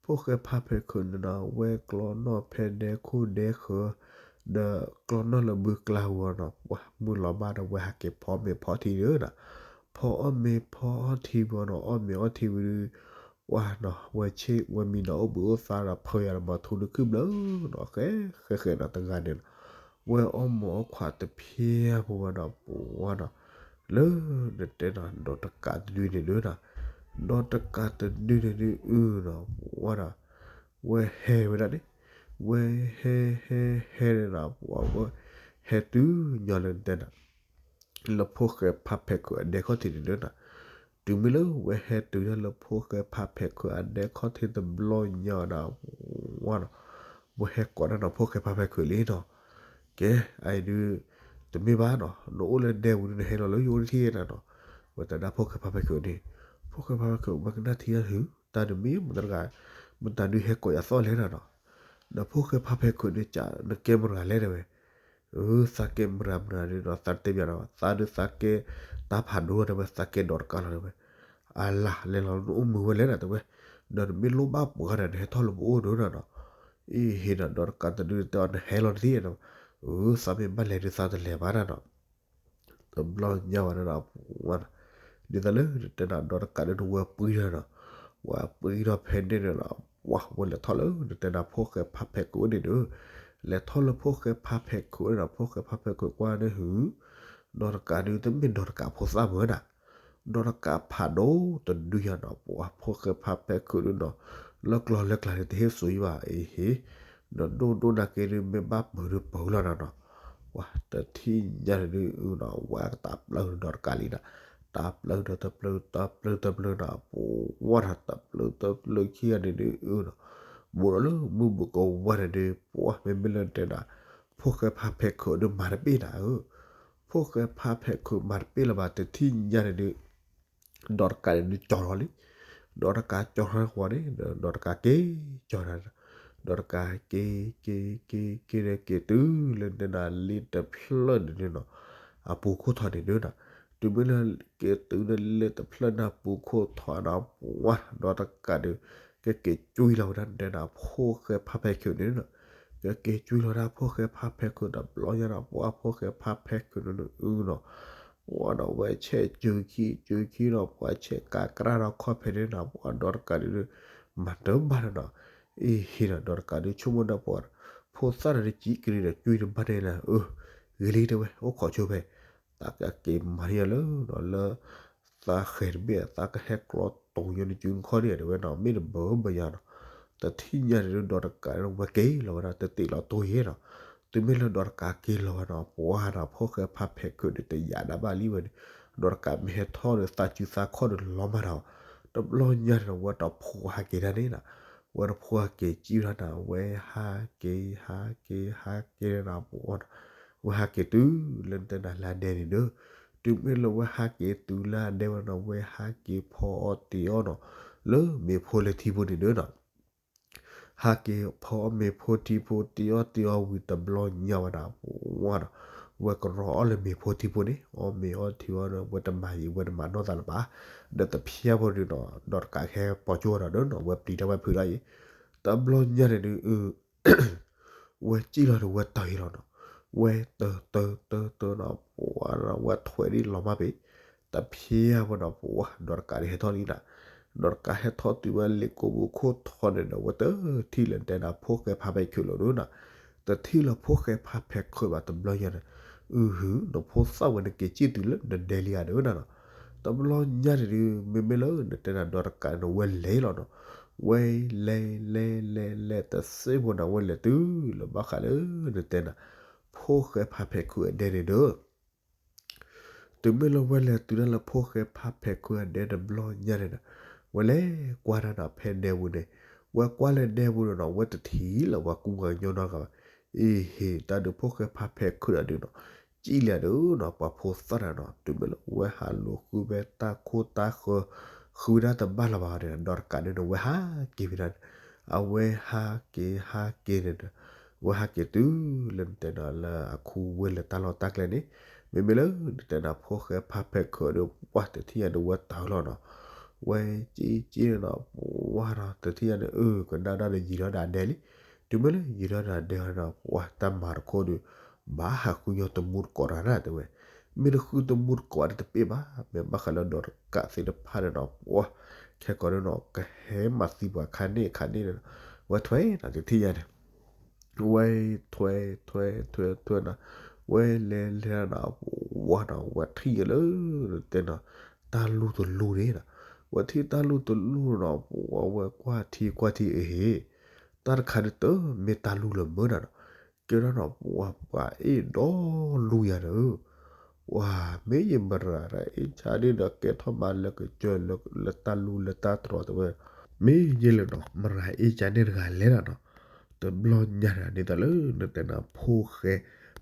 ဖိၣ်ဃဲဖးဖဲးခုးန့ၣ်နီၤ ဝဲကျီနီၢ်ဖဲဒဲခိၣ်ဒဲဃၢၤ, ဒီးကျီနီၢ်လၢဘုကျါဝံၤအီၤနီၤ ပှၤမုၢ်လီၤဘၣ်ဒီးဝဲဟးက့ၤဖီအီၣ်မ့ၤဖီအီၣ်ထံဒုးနီၤ, ဖီအီၣ်မ့ၤဖီအီၣ်ထံဝံၤအီၤနီၤ အီၣ်မ့ၤအီၣ်ထံဝံၤဒုး ပှၤနီၤ ဝဲဆ့ဝဲမံနီၤ အိၣ်ဘှံးအိၣ်သါဒီးဖၢယၤဒီးမၤထူဒုးခုၣ်ဘျၢနီၤ ဃဲဃဲဃဲနီၤ တဂၤန့ၣ်နီၤ, ဝဲအီၣ်မ့ၤအီၣ်ခွးတဖျၢၣ်ဖိဝဲနီၤ ပှၤနီၤ လၢနတဲနီၤ ဒီးတကးတဒုန့ၣ်ဒုးနီၤ, ဒီးတကးတဒုန့ၣ်ဒုးအုနီၤ ပှၤနီၤ ဝဲဟဲဝဲဒၣ်န့ၣ်, ဝဲဟဲဟဲဟဲန့ၣ်နီၤ ပှၤဝဲ ဟဲတုၤညီလၢနတဲနီၤ လၢဖိၣ်ဃဲဖးဖဲးခုးအဒဲခီၣ်ထံးန့ၣ်ဒုးနီၤ, တုၤမ့ၢ်လၢဝဲဟဲတုၤဒၣ်လၢဖိၣ်ဃဲဖးဖဲးခုးအဒဲခီၣ်ထံးတဘျီညါဒီး ဝဲနီၤ ဝဲဟဲကိးဒၣ်နီၤ ဖိၣ်ဃဲဖးဖဲးခုးလံနီၤ, ကဲ အအံၤဒုး တမ့ၢ်ဘၣ်နီၤ နအိၣ်လၢဒဲပူၤဒုး နဟဲလီၤလၢယအိၣ်တထံၣ်နီၤနီၤ, ဝဲတဲဒၣ်ဖိၣ်ဃဲဖးဖဲးခုးန့ၣ်, ဖိၣ်ဃဲဖးဖဲးခုး ဝဲကနၣ်ထံၣ်တၢ်ဟု တၢ်တမံၤမတၤတဂၤ မတၤဒုးဟဲကိးယၤသီၣ်လဲၣ်နီၤနီၤ, ဒီးဖိၣ်ဃဲဖးဖဲးခုးန့ၣ် ကနကဲမတၤတဂၤလဲၣ်တဲဝဲ သးကဲမရၤမရၤဒုးဒီး သးတတဲဘၣ်နီၤ, သးဒုးသးကဲတၢ်ဖးဒိၣ်လီၤ တဲဝဲ, သးကဲဒီးတကးလီၤ တဲဝဲ. အလၤ လဲၤလီၤနအိၣ်မုာ်ဝဲလဲၣ်နီၤ တဲဝဲ, ဒီးနမ့ၢ်လိၣ်ဘၣ်ပှၤဒီး နဟဲထီၣ်လၢပအိၣ်ဒုးနီၤနီၤ. အ့ဟ့နီၤ ဒီးတကးတဒုတဲအီၤ နဟဲလီၤတသ့နီၤ, သးမ့ၢ်ဘၣ်လဲၤဒုးသးတလဲၤဘၣ်နီၤနီၤ. တဘျီညါဝဲဒၣ်ဒီး ပှၤနီၤ, ဒ်သိးလၢနတဲနီၤ ဒီးတကးဒုးနဝဲပှံၤထီၣ်နီၤ, ဝဲပှံၤထီၣ်ဖဲန့ၣ်န့ၣ်နီၤ, ပှၤဝဲလဲၤထီၣ်လၢနတဲနီၤ ဖိၣ်ဃဲဖးဖဲးခုးန့ၣ်ဒီး, လဲၤထီၣ်လၢဖိၣ်ဃဲဖးဖဲးခုးန့ၣ်နီၤ, ဖိၣ်ဃဲဖးဖဲးခုးကွၢ်န့ၣ်ဟု, ဒီးတကးဒုးတမ့ၢ်ဒီးတကးဖိသၣ်မုၢ်နီၤ ဒီးတကးဖးဒိၣ်တဒုယၤနီၤ, ပှၤဖိၣ်ဃဲဖးဖဲးခုးဒုးနီၤ, လၢကျီလၢကျါန့ၣ် တဟ့ၣ်စိၤယံဘၣ် အ့ဟ့, ဒီးဒိၣ်ဒိၣ်နာ်က့ဒုး မ့ၢ်ဘၣ်ပၢၤဒုးပၢၤလီၤနီၤနီၤ. ပှၤတထံၣ်ညါန့ၣ်ဒုးနီၤ ဝဲကတၢ်ပျၢ်ဒီးတကးလံနီၤ, တၢ်ပျၢ်ဒီးတပျၢၤ တၢ်ပျၢၤတပျၢၤနီၤ, ပှၤတၢ်ပျၢၤတပျၢၤခံဂၤန့ၣ်ဒုးနီၤ, ဘူးဒီးလၢမုၢ်ဘူးကဝါန့ၣ်ဒုး ပှၤမ့မ့ၢ်လၢတဲနီၤ, ဖိၣ်ဃဲဖးဖဲးခုးဒုးမၤတပ့ၢ်နီၤဧၢ, ဖိၣ်ဃဲဖးဖဲးခုးမၤတပ့ၢ်လၢၤဘၣ် တထံၣ်ညါန့ၣ်ဒုး ဒီးတကးန့ၣ်ဒုးကၠီထီၣ်လံ, ဒီးတကးကၠီထီၣ်ဃီန့ၣ် ဒီးတကးက့ၤကၠီထီၣ်, ဒီးတကးက့ၤ က့ၤ က့ၤ က့ၤဒီးက့ၤတုၤလၢနတဲနီၤ လ့တဖျၢၣ်န့ၣ်ဒုးနီၤ, အပူၤခိၣ်ထီၣ်န့ၣ်ဒုးနီၤ, တုၤမ့ၢ်လၢက့ၤတုၤလၢလ့တဖျၢၣ်န့ၣ် ပူၤခိၣ်ထီၣ်နီၤ ပှၤဒီးတကးဒုး ကက့ၤကွံာ်လီၤဝဲဒၣ်နတဲနီၤ ဖိၣ်ဃဲဖးဖဲးခုးန့ၣ်နီၤ, ကက့ၤကွံာ်လီၤဝဲဒၣ်ဖိၣ်ဃဲဖးဖဲးခုး တဘျီညါနီၤ ပှၤဖိၣ်ဃဲဖးဖဲးခုးန့ၣ်ဒုးနီၤ, ပှၤဒီးဝဲဆဲးစၢၤခံ စၢၤခံနီၤ ပှၤဆဲးကးကြၢးဒီးခီၣ်ဖဲန့ၣ်နီၤ ပှၤဒီးတကးဒုး မၤတဘၣ်နီၤနီၤ, အ့ဟ့နီၤ ဒီးတကးဒုးဆိကမိၣ်ဒီးပှၤ ဖိသၣ်န့ၣ်ဒုးကံကရံဒီးကွံတဘၣ်န့ၣ်လၢ အၢ ဂ့ၤလံတဲဝဲ အိၣ်ခိးဆိဖဲ တၢ်ကက့ၤမၤန့ၢ်ယၤလၢနီၤ လၢ သးဃဲၤတဘ့ၣ် သးကဟဲကျီတိၤညီနကုနခီၣ်န့ၣ် တဲဝဲနီၤ မ့ၢ်တဘၢဘၢယၤနီၤ, တထံၣ်ညါန့ၣ်ဒုး ဒီးတကးဝဲက့ၤလီၤဝဲဒၣ် တသ့ၣ်လီၤတိၢ်ယဲနီၤ, တုၤမ့ၢ်လၢဒီးတကးက့ၤလီၤဝဲနီၤ ပှၤနီၤ ဖိၣ်ဃဲဖးဖဲးခုးဒီး တယာ်ဒၣ်ဘၣ်လံဝဲန့ၣ်, ဒီးတကးမ့ၢ်ဟဲထီၣ်ဒီး သးစုသးခီၣ်ဒီးလီၤမၢ်နီၤ, တဘျီညါန့ၣ်ဒီး ဝဲတဖိဟးက့ၤဒၣ်န့ၣ်နီၤ, ဝဲတဖိဟးက့ၤစံၣ်ဝဲဒၣ်နီၤ ဝဲဟးက့ၤ ဟးက့ၤ ဟးက့ၤနီၤ ပှၤနီၤ, ဝဲဟးက့ၤတုၤလၢနတဲနီၤလၢအဒဲန့ၣ်ဒီး, တုၤမ့ၢ်လၢဝဲဟးက့ၤတုၤလၢအဒဲဝဲနီၤ ဝဲဟးက့ၤဖီအီၣ်တ့ၤအီၣ်နီၤ, လၢမ့ၤဖိလၢထံဖိန့ၣ်ဒီးနီၤ ဟးက့ၤဖီအီၣ်မ့ၤဖိထံဖိ တ့ၤအီၣ်တ့ၤအီၣ်ဝံၤတဘျီညါဝဲဒၣ် ပှၤနီၤ, ဝဲကရီအီၣ်လၢမ့ၤဖိထံဖိန့ၣ် အီၣ်မ့ၤအီၣ်ထံအီၣ်ဒီး ဝဲတမၤယံၤ ဝဲတမၤနီၢ်သးလၢၤဘၣ်, ဒီးတဖျါဖိဒီးနီၤ ဒီးတကးကဟဲပိာ်ကၠိဒီးနီၤ ဝဲပျံၤတၢ်ဝဲဖုးလီၤအံၤ, တဘျီညါန့ၣ်ဒုး ဝဲစံၣ်လီၤဒီးဝဲတၢၤအံၤလီၤနီၤ, ဝဲတၢၤတၢၤတၢၤတၢၤနီၤ ပှၤနီၤ ဝဲထွဲဒ်လီၤမၢ်ပ့ၤ, တဖျါဖိနီၤ ပှၤဒီးတကးဒုးဟဲထီၣ်လံနီၤ, ဒီးတကးဟဲထီၣ်တုၤဝဲလ့ကိးပူၤခိၣ်ထီၣ်န့ၣ်ဒီး ဝဲတထံၣ်လၢနတဲနီၤ ဖိၣ်ဃဲဖးဖဲးခုးလီၤဒုးနီၤ, တထံၣ်လၢဖိၣ်ဃဲဖးဖဲးခုးဘၣ်တဘျီညါန့ၣ်, အုဟု နဖိသၣ်ဝဲန့ၣ်က့ၤစံၣ်တုၤလၢနဒဲလံဧါဒုးနီၤနီၤ, တဘျီညါန့ၣ်ဒုး မ့မ့ၢ်လၢနတဲနီၤ ဒီးတကးန့ၣ် ဝဲလဲၤလီၤနီၤ, ဝဲလဲၤလဲၤလဲၤလဲၤတစဲးဖိနီၤ ဝဲလဲၤတုၤလၢဘၣ်ဃးလၢနတဲနီၤ ဖိၣ်ဃဲဖးဖဲးခုးအဒဲန့ၣ်ဒီး တုၤမ့ၢ်လၢဝဲလဲၤတုၤဒၣ်လၢဖိၣ်ဃဲဖးဖဲးခုးအဒဲတဘျီညါန့ၣ်ဒီး ဝဲလဲၤကွၢ်ဒၣ်နီၤ ဖဲဒဲပူၤန့ၣ်, ဝဲကွၢ်လၢဒဲပူၤန့ၣ်နီၤ ဝဲတထံၣ်လၢၤပှၤကူပှၤကညီနီတဂၤဘၣ်, အ့ဟ့ တၢ်ဒုးဖိၣ်ဃဲဖးဖဲးခုးဒီးဒုးနီၤ, စံၣ်လံဧါဒုးနီၤ ပှၤဖိသၣ်န့ၣ်နီၤ တုၤမ့ၢ်လၢဝဲဟးလိာ်ဃုဖဲတၢ်ခိၣ်တၢ်ဃၢၤ ဃုဒၣ်တဘၣ်လၢၤဘၣ်န့ၣ် ဒီးတကးဒုးန့ၣ် ဝဲဟးက့ၤဝဲဒၣ်န့ၣ်, အဝဲဟးက့ၤဟးက့ၤန့ၣ်ဒီး ဝဲဟးက့ၤတုၤလၢနတဲနီၤလၢအခူဝ့ၢ်လၢတၢ်လီၢ်တၢ်ကျဲန့ၣ်, မ့မ့ၢ်လၢနတဲနီၤ ဖိၣ်ဃဲဖးဖဲးခုးဒီး ပှၤတထံၣ်ညါဒီးဝဲတၢၤလီၤနီၤ, ဝဲစံၣ်စံၣ်န့ၣ်နီၤ ပှၤဒီးတထံၣ်ညါန့ၣ် အု ကနၣ်ဒၣ်ဒီးယံာ်ထီၣ်ဒၣ်ဒဲလံ, တုၤမ့ၢ်လၢယံာ်ထီၣ်ဒၣ်ဒဲနီၤ ပှၤတၢ်မၤတခိၣ်ဒီး ဘၣ်ဟးဃုညီတမူတကိးတဂၤနၤတဲဝဲ, မ့ၢ်တဃုတမူတကိးဒီးတပ့ၢ်ဘၣ်, မ့ၢ်ဘၣ်ဃးလၢဒီးတကးသ့ၣ်တဖၣ်န့ၣ်နီၤ ပှၤ ခဲကိာ်န့ၣ်နီၤ ကဟဲမၤသံပှၤခါန့ၣ်ခါန့ၣ်န့ၣ်, ဝဲထွဲနီၤတထံၣ်ညါန့ၣ် ဝဲထွဲထွဲထွဲထွဲနီၤ, ဝဲလဲၤလဲၤနီၤ ဝဲနီၤ ဝဲထံၣ်လၢ တဲနီၤ တၢ်လူၢ်တလူၢ်န့ၣ်နီၤ, ဝဲထံၣ်တၢ်လူၢ်တလူၢ်နီၤ ပှၤဝဲကွၢ်ထံကွၢ်ထံအဟ့ၣ်, တၢ်တခါဒုးတမ့ၢ်တၢ်လူၢ်လၢၤမုၢ်နီၤနီၤ, ကဲထီၣ်နီၤ ပှၤပှၤအ့ၣ်ဒီလူၢ်ယၤဒီး ပှၤမ့ၢ်ယမရၤအ့ၣ်ဆါန့ၣ်ဒီး ကဲထီၣ်မးလၢကစၢၢ်လၢတၢ်လူၢ်လၢတၢ်တြီၤတဲဝဲ, မ့ၢ်ယဲလၢာ်နီၤ မရၤအ့ၣ်ဆါန့ၣ်တဂၤလဲၣ်နီၤနီၤ, တဘျီညါန့ၣ် ဒ်သိးလၢနတဲနီၤ ဖိၣ်ဃဲ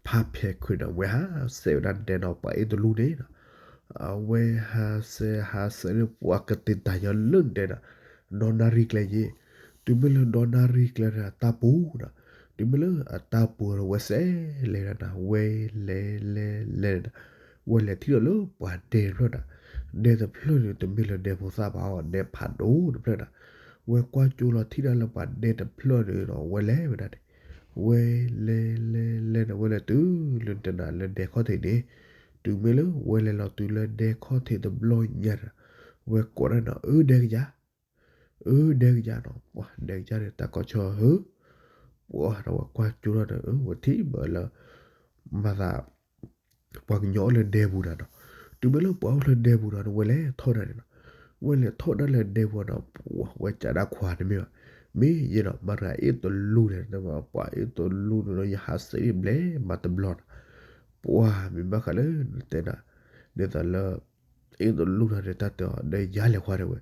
ဖးဖဲးခုးန့ၣ် အဝဲဟးစဲးဝဲဒၣ်နတဲနီၤ ပှၤအ့ၣ်တလူၢ်န့ၣ်နီၤ, အဝဲဟးစဲးဟးစဲးန့ၣ် ပှၤကတ့ၢ်တၢ်ညီလၢနတဲနီၤ ဒီနၣ်ရံၣ်ကျဲယ့ၢ်, တုၤမ့ၢ်လၢဒီနၣ်ရံၣ်ကျဲန့ၣ် တၢ်ပူၤနီၤ, တုၤမ့ၢ်လၢအတၢ်ပူၤဒီး ဝဲစဲးလဲၤဒၣ်နၤ ဝဲလဲၤလဲၤလဲၤဒၣ်နၤ, ဝဲလဲၤထံၣ်ဒီးလၢပှၤဒဲတဖျၢၣ်နၤ, ဒဲတဖျၢၣ်န့ၣ် တမ့ၢ်လၢဒဲဖိသၣ်ဘၣ်အီၤ ဒဲဖးဒိၣ်တဖျၢၣ်နၤ, ဝဲကွၢ်ကၠိလီၤထံၣ်ဒၣ်လၢပှၤဒဲတဖျၢၣ်န့ၣ်ဒီး ဝဲလဲၤဝဲဒၣ်န့ၣ်, ဝဲလဲၤလဲၤလဲၤဒီး ဝဲလဲၤတုၤလၢနတဲနၤလၢဒဲခီၣ်ထံးန့ၣ်, တုၤမ့ၢ်လၢဝဲလဲၤလီၤတုၤလၢဒဲခီၣ်ထံးတဘျီညါဒီး, ဝဲကိးဒၣ်နၤ အၢ ဒဲကယၤ အၢ ဒဲကယၤနီၤ, ပှၤဒဲကယၤန့ၣ် တၢ်ကီၢ်ဆၢဟၢ, ပှၤဒီးဝဲကွၢ်ကၠိထီၣ်ဒီး ဝဲထံၣ်ဘၣ်လၢ မၤသး ပှၤကညီအိၣ်လၢဒဲပူၤနၤနီၤ, တုၤမ့ၢ်လၢပှၤအိၣ်လၢဒဲပူၤနၤဒီး ဝဲလဲၤထီၣ်ဒၣ်န့ၣ်နီၤ, ဝဲလဲၤထီၣ်ဒၣ်လၢဒဲပူၤနီၤ, ပှၤဝဲကးဒၣ်ခွါတမ့ၢ်ဘၣ်, မ့ၢ်ယဲနီၤ မၤတဂၤအ့ၣ်တလူန့ၣ် ပှၤအ့ၣ်တလူန့ၣ်ဒီး ယဟးစဲးဘျဲၣ်မၤတဘျီနီၤ, ပှၤမ့ၢ်ဘၣ်ဃးလၢနတဲနၤ ဒ်သိးလၢ အ့ၣ်တလူန့ၣ်ဒီး တၢ်တဲအီၤဒီး ယၤလဲၤခွါတဲဝဲ,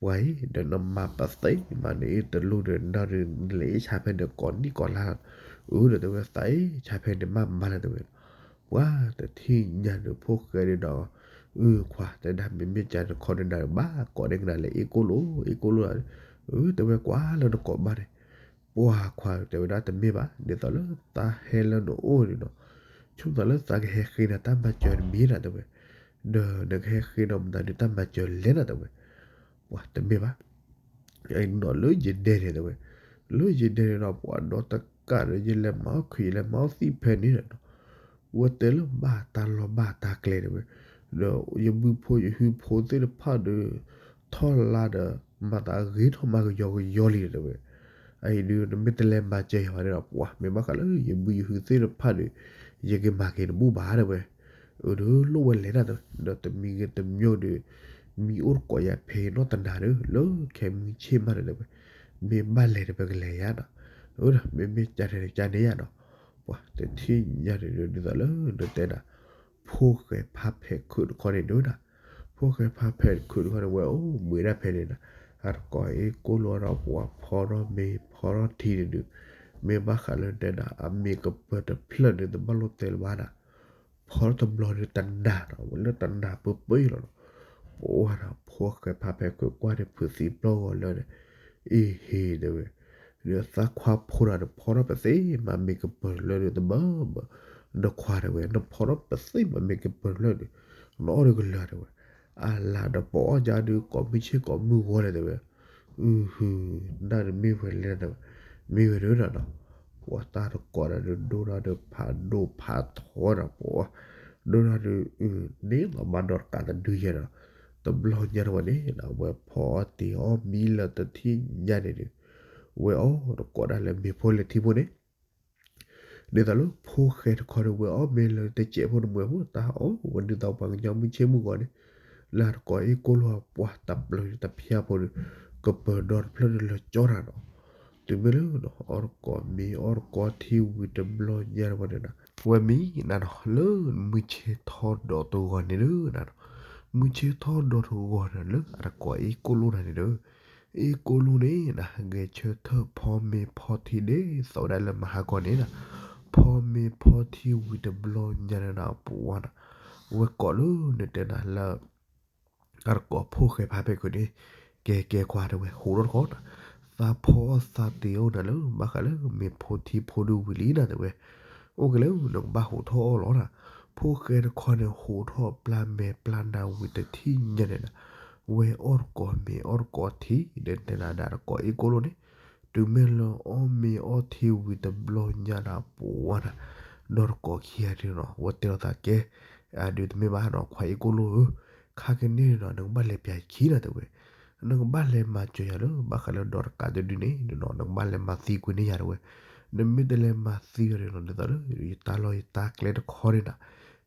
ပှၤအံၤ ဒီးနမၤပသ့မး နအ့ၣ်တလူဒီး နဒီးနလဲၤအ့ၣ်ဆါဖဲန့ၣ် ကိးနံၣ်ကိးလါ, အၢ ဒီးတဲဝဲ သးအ့ၣ်ဆါဖဲန့ၣ် မၤမၤလၢၤတဲဝဲ, ပှၤတထံၣ်ညါဒီး ဖိၣ်ဃဲဒီး အု ခွါ တဲဒၣ် မ့မ့ၢ်ကန့ၣ်ခီဒုးနၤဒီး ဘၣ်ကိးန့ၢ်ကနၤလၢအ့ၣ်ကိၣ်လိ အ့ၣ်ကိၣ်လိ, အၢ တဲဝဲ ကွၢ်လၢနကိးဘၣ်န့ၣ်, ပှၤခွါတဲဝဲဒၣ် တမ့ၢ်ဘၣ် ဒ်သိးလၢသးဟဲလၢနအိၣ်န့ၣ်နီၤ, ဆိကမိၣ်သးလၢသးကဟဲဃ့နၤတၢ်မၤစၢၤတမံၤနၤတဲဝဲ, ဒီးနကဟဲဃ့ဒီးမတၤဒုးတၢ်မၤစၢၤလဲၣ်နၤတဲဝဲ, ပှၤတမ့ၢ်ဘၣ် နီၤလၢယဒဲန့ၣ်တဲဝဲ, လၢယဒဲန့ၣ်ဒီး ပှၤဒီတကးဒီး ယလဲၤမၤအီၣ်ခုး ယလဲၤမၤအီၣ်သံၣ်ဖဲန့ၣ်နီၤ, ဝဲတဲလၢဘၣ်တၢ်လီၢ်ဘၣ်တၢ်ကျဲတဲဝဲ, ဒီးယဘုဖိယဟုဖိသ့ၣ်တဖၣ်ဒီး ထီၣ်လါဒီး မၤသးဂ့ၤထီၣ်မၤကယီကယီလံတဲဝဲ, အအံၤဒုး နမ့ၢ်တလဲၤမၤစၢၤယၤဘၣ်န့ၣ်ဒီး ပှၤမ့ၢ်ဘၣ်ဃးလၢယဘုယဟုသ့ၣ်တဖၣ်ဒီး ယကမၤက့ၤတဘူၣ်ဘၣ်တဲဝဲ, အၢ ဒီးလိၣ်ဝဲလဲၤနၤတဲဝဲ, ဒီးတမံၤဂ့ၤတမံၤဒီး မံၤအိၣ်တကိးယၤဖဲနီၢ်တနၤဒီး လၢခဲမုၢ်ဆ့ၣ်မးန့ၣ်တဲဝဲ, မ့ၢ်ဘၣ်လဲၤဒီးပကလဲၤယၤနီၤ, အၢ မ့မ့ၢ်ကန့ၣ်ကန့ၣ်ယၤနီၤ, ပှၤတထံၣ်ညါန့ၣ်ဒီး ဒ်သိးလၢနတဲနၤ, ဖိၣ်ဃဲဖါဖဲးခုးတခီန့ၣ်ဒုးနၤ, ဖိၣ်ဃဲဖါဖဲးခုးတခီန့ၣ် ဝဲအိၣ်ဘှံးဒၣ်ဖဲန့ၣ်နၤ, အတကိးအ့ၣ်ကိၣ်လိဒီး ပှၤဖီထီၣ်မ့ၤဖီထီၣ်ထံန့ၣ်ဒုး, မ့ၢ်ဘၣ်ဃးလၢနတဲနၤ အမ့ၤကပၢၤတဖျၢၣ်န့ၣ် တဘၣ်လိၣ်တဲလၢၤဘၣ်နၤ ဖီထီၣ်တဘျီန့ၣ်တနၤနီၤ ဝဲလၢတနၤပၢၢ်ပၢၢ်လီၤနီၤ, ပှၤဒီးဖိၣ်ဃဲဖါဖဲးခုးကွၢ်န့ၣ် ဖုးသံပျီၢ်ဂီၤလၢန့ၣ်, အ့ဟ့တဲဝဲ, ဒီးသးခွါဖိတဂၤဒီး ဖီထီၣ်ပသ့မးမ့ၤကပၢၤတဖျၢၣ်ဒီး တဘၢဘၢ, နခွါတဲဝဲ နဖီထီၣ်ပသ့မးမ့ၤကပၢၤတဖျၢၣ်ဒီး နအီၣ်ဒီးကလၢၤတဲဝဲ, အလၤဒီးပအီၣ်ကါဒုး ကိးမုၢ်ဆ့ၣ်ကိးမုၢ်ဂီၤလဲၣ်တဲဝဲ, အုဟု, နတမ့ၢ်ဝဲလဲၣ်တဲဝဲ, မ့ၢ်ဝဲဒၣ်နီၤ, ပှၤတၢ်တကိးဒီး ဒိၣ်ဒီးဖးဒိၣ်ဖးထီဒီး ပှၤ ဒိၣ်ဒီး န့ၣ်လီၤဘၣ်ဒီးတကးတဒုယဲၢ်ဒီး, တဘျီညါတဝဲန့ၣ် အဝဲဖီအီၣ်တ့ၤအီၣ်မံလၢတထံၣ်ညါန့ၣ်ဒီး, ဝဲအီၣ်တကိးဒၣ်လၢမ့ၤဖိလၢထံဖိန့ၣ် ဒ်သိးလၢဖိၣ်ဃဲတခီဒီး ဝဲအီၣ်မ့ၤလၢတစဲးဖိတမှဲးဖိ တၢ်အီၣ်ဝဲဒ်သိးပှၤကညီမုၢ်ဆ့ၣ်မုၢ်ဂီၤန့ၣ်, လၢအတကိးအ့ၣ်ကိၣ်လိ ပှၤတပျၢၤတဖၠၣ်ဖိဒီး ကပၢၤဒီတဖျၢၣ်ဒီးလၢကၠီတၢ်နီၤ, တုၤမ့ၢ်လၢ အီၣ်တကိးမ့ၤအီၣ်တကိးထံဝံၤတဘျီညါတဝဲန့ၣ်နီၤ, ဝဲမံနၤနီၤ လၢမုၢ်ဆ့ၣ်ထီၣ်ဒီးတဂီၤန့ၣ်ဒီးနၤနီၤ, မုၢ်ဆ့ၣ်ထီၣ်ဒီးတဂီၤန့ၣ် လၢအတကိးအ့ၣ်ကိၣ်လိနၤန့ၣ်ဒီး အ့ၣ်ကိၣ်လိန့ၣ်နၤ ဂဲၤဆၢထၢၣ်ဖီမ့ၤဖီထံဒ်သိးဝဲဒၣ်လၢမဟါဂီၤန့ၣ်နၤ, ဖီမ့ၤဖီထံဝံၤတဘျီညါန့ၣ်နၤ ပှၤနၤ, ဝဲကိးလၢနတဲနၤလၢ အတကိးဖိၣ်ဃဲဖါဖဲးခုးန့ၣ်, ကဲကဲခွါတဲဝဲ ဟူးထီၣ်တခီနၤ, သးဖီအီၣ်သးတ့ၤအီၣ်နၤလၢ ဘၣ်ဃးလၢမ့ၤဖိထံဖိဒုဝံၤလံနၤတဲဝဲ, အိၣ်က့ၤလၢနကဘၣ်ဟူးထီၣ်အီၣ်လီၤနၤ, ဖိၣ်ဃဲတခီန့ၣ် ဟူးထီၣ်ပျၢ်မဲာ်ပျၢ်နါဝံၤတထံၣ်ညါန့ၣ်နၤ, ဝဲအီၣ်တကိးမ့ၤအီၣ်တကိးထံ ဒီးတဲနၤဒၣ်တကိးအ့ၣ်ကိၣ်လိန့ၣ်, တုၤမ့ၢ်လၢအီၣ်မ့ၤအီၣ်ထံဝံၤတဘျီညါနၤ ပှၤနၤ, ဒီးတကိးခံဂၤဒုးနီၤ ဝဲတဲလီၤသးကဲ, အဒုးတမ့ၢ်ဘၣ်နီၤ ခွါအ့ၣ်ကိၣ်လိဧၢ, ခါကန့ၣ်န့ၣ်နီၤ နကဘၣ်လဲၤပျၢ်ယခံနၤတဲဝဲ, နကဘၣ်လဲၤမၤစၢၤယၤလၢ ဘၣ်ဃးလၢဒီးတကးတဒုန့ၣ်နီၤ နကဘၣ်လဲၤမၤသံကွံာ်န့ၢ်ယၤတဲဝဲ, နမ့ၢ်တလဲၤမၤသံယၤန့ၣ်နီၤ ဒ်သိးလၢ ယတၢ်လီၢ်ယတၢ်ကျဲတခီန့ၣ်နၤ,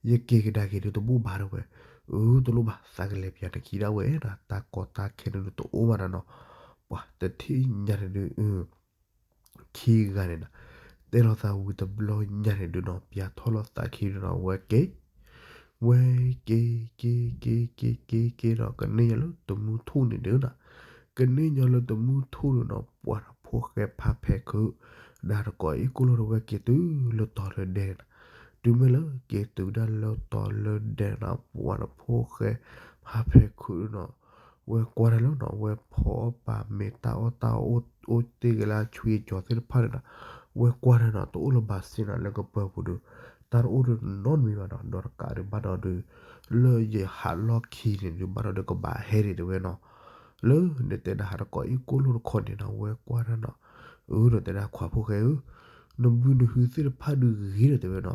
ယက့ၤကဒါက့ၤဒုးတဘူၣ်ဘၣ်တဲဝဲ, အၢ တလိၣ်ဘၣ် သးကလဲၤပျၢ်နခံဒၣ်ဝဲနၤ တၢ်ကီတၢ်ခဲန့ၣ်ဒုးတအိၣ်ဘၣ်နၤနီၤ, ပှၤတထံၣ်ညါန့ၣ်ဒုး ခံဂၤန့ၣ်နၤ, တဲလီၤသးဝံၤတဘျီညါန့ၣ်ဒုးနီၤ ပျၢ်ထီၣ်လီၤသးခံဒုးနီၤ ဝဲက့ၤ, ဝဲက့ၤ က့ၤ က့ၤ က့ၤ က့ၤ က့ၤဒီး ကန့ၢ်ညီလၢတမူထူၣ်န့ၣ်ဒုးနၤ, ကန့ၢ်ညီလၢတမူထူၣ်န့ၣ်နီၤ ပှၤဒီးဖိၣ်ဃဲဖါဖဲးခုး, ဒီးတကိးအ့ၣ်ကိၣ်လိဒီးဝဲက့ၤတုၤလၢတီၤလၢဒဲန့ၣ်နၤ, တုၤမ့ၢ်လၢက့ၤတုၤဒၣ်လၢတီၤလၢဒဲနၤ ပှၤဒီးဖိၣ်ဃဲဖါဖဲးခုးဒုးနီၤ ဝဲကွၢ်တၢ်လၢနီၤ ဝဲဖီအီၣ်ပာ်မ့ၤတၢ်အီၣ်တၢ်အီအိၣ်တ့ၢ်က့ၤလၢအဆွံအကၠီၤသ့ၣ်တဖၣ်န့ၣ်နၤ, ဝဲကွၢ်ဒၣ်နီၤ တအိၣ်လၢၤဘၣ်စ့နီၤ လၢကပၢၤပူၤဒီး တၢ်တအိၣ်နီတမံၤဘၣ်နီၤ. ဒီးတကးဒုးဘၣ်ဒီးဒုး လၢယဟးလီၢ်ခံန့ၣ်ဒုး ဘၣ်ဒီးဒုးကဘၣ်ဟဲဒံးတဲဝဲနီၤ. လၢနတဲဒၣ်ဟးတကိးအ့ၣ်ကိၣ်လိၣ်တခီန့ၣ်နီၤ ဝဲကွၢ်ဒၣ်နီၤ. အၢ ဒီးတဲဒၣ်ခွါဖိၣ်ဃဲဧၢ, နဘုနဟုသ့ၣ်တဖၣ်ဒုးဂ့ၤဒီးတဲဝဲနီၤ.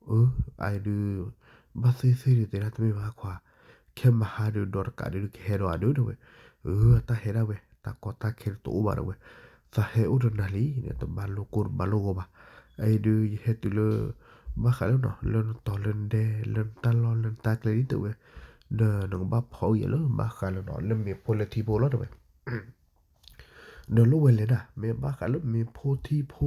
အၢ အအံၤဒုး ဘၣ်သ့ၣ်သ့ၣ်ဒုးတဲဒၣ်တမ့ၢ်ဘၣ်ခွါ, ခဲမဟါဒုး ဒီးတကးဒုး ကဟဲဒီးအဒုးတဲဝဲ. အၢ တၢ်ဟဲဒၣ်ဝဲ တၢ်ကီတၢ်ခဲတအိၣ်ဘၣ်တဲဝဲ, သးဟဲအိၣ်တနၤလံန့ၣ် တဘၣ်လိာ်ကိၢ်တဘၣ်လိာ်ဂီၤဘၣ်. အအံၤဒုး ယဟဲတုၤလၢ ဘၣ်ဃးလၢနီၤ လၢနတီၤလၢနဒဲ လၢနတၢ်လီၢ်လၢနတၢ်ကျဲလံတဲဝဲ, ဒီးနကဘၣ်ဖီအီၣ်ယၤလၢဘၣ်ဃးလၢနီၤ လၢမ့ၤဖိလၢထံဖိလီၤတဲဝဲ. ဒီးလိၣ်ဝဲလဲၣ်နၤ မ့ၢ်ဘၣ်ဃးလၢမ့ၤဖိထံဖိ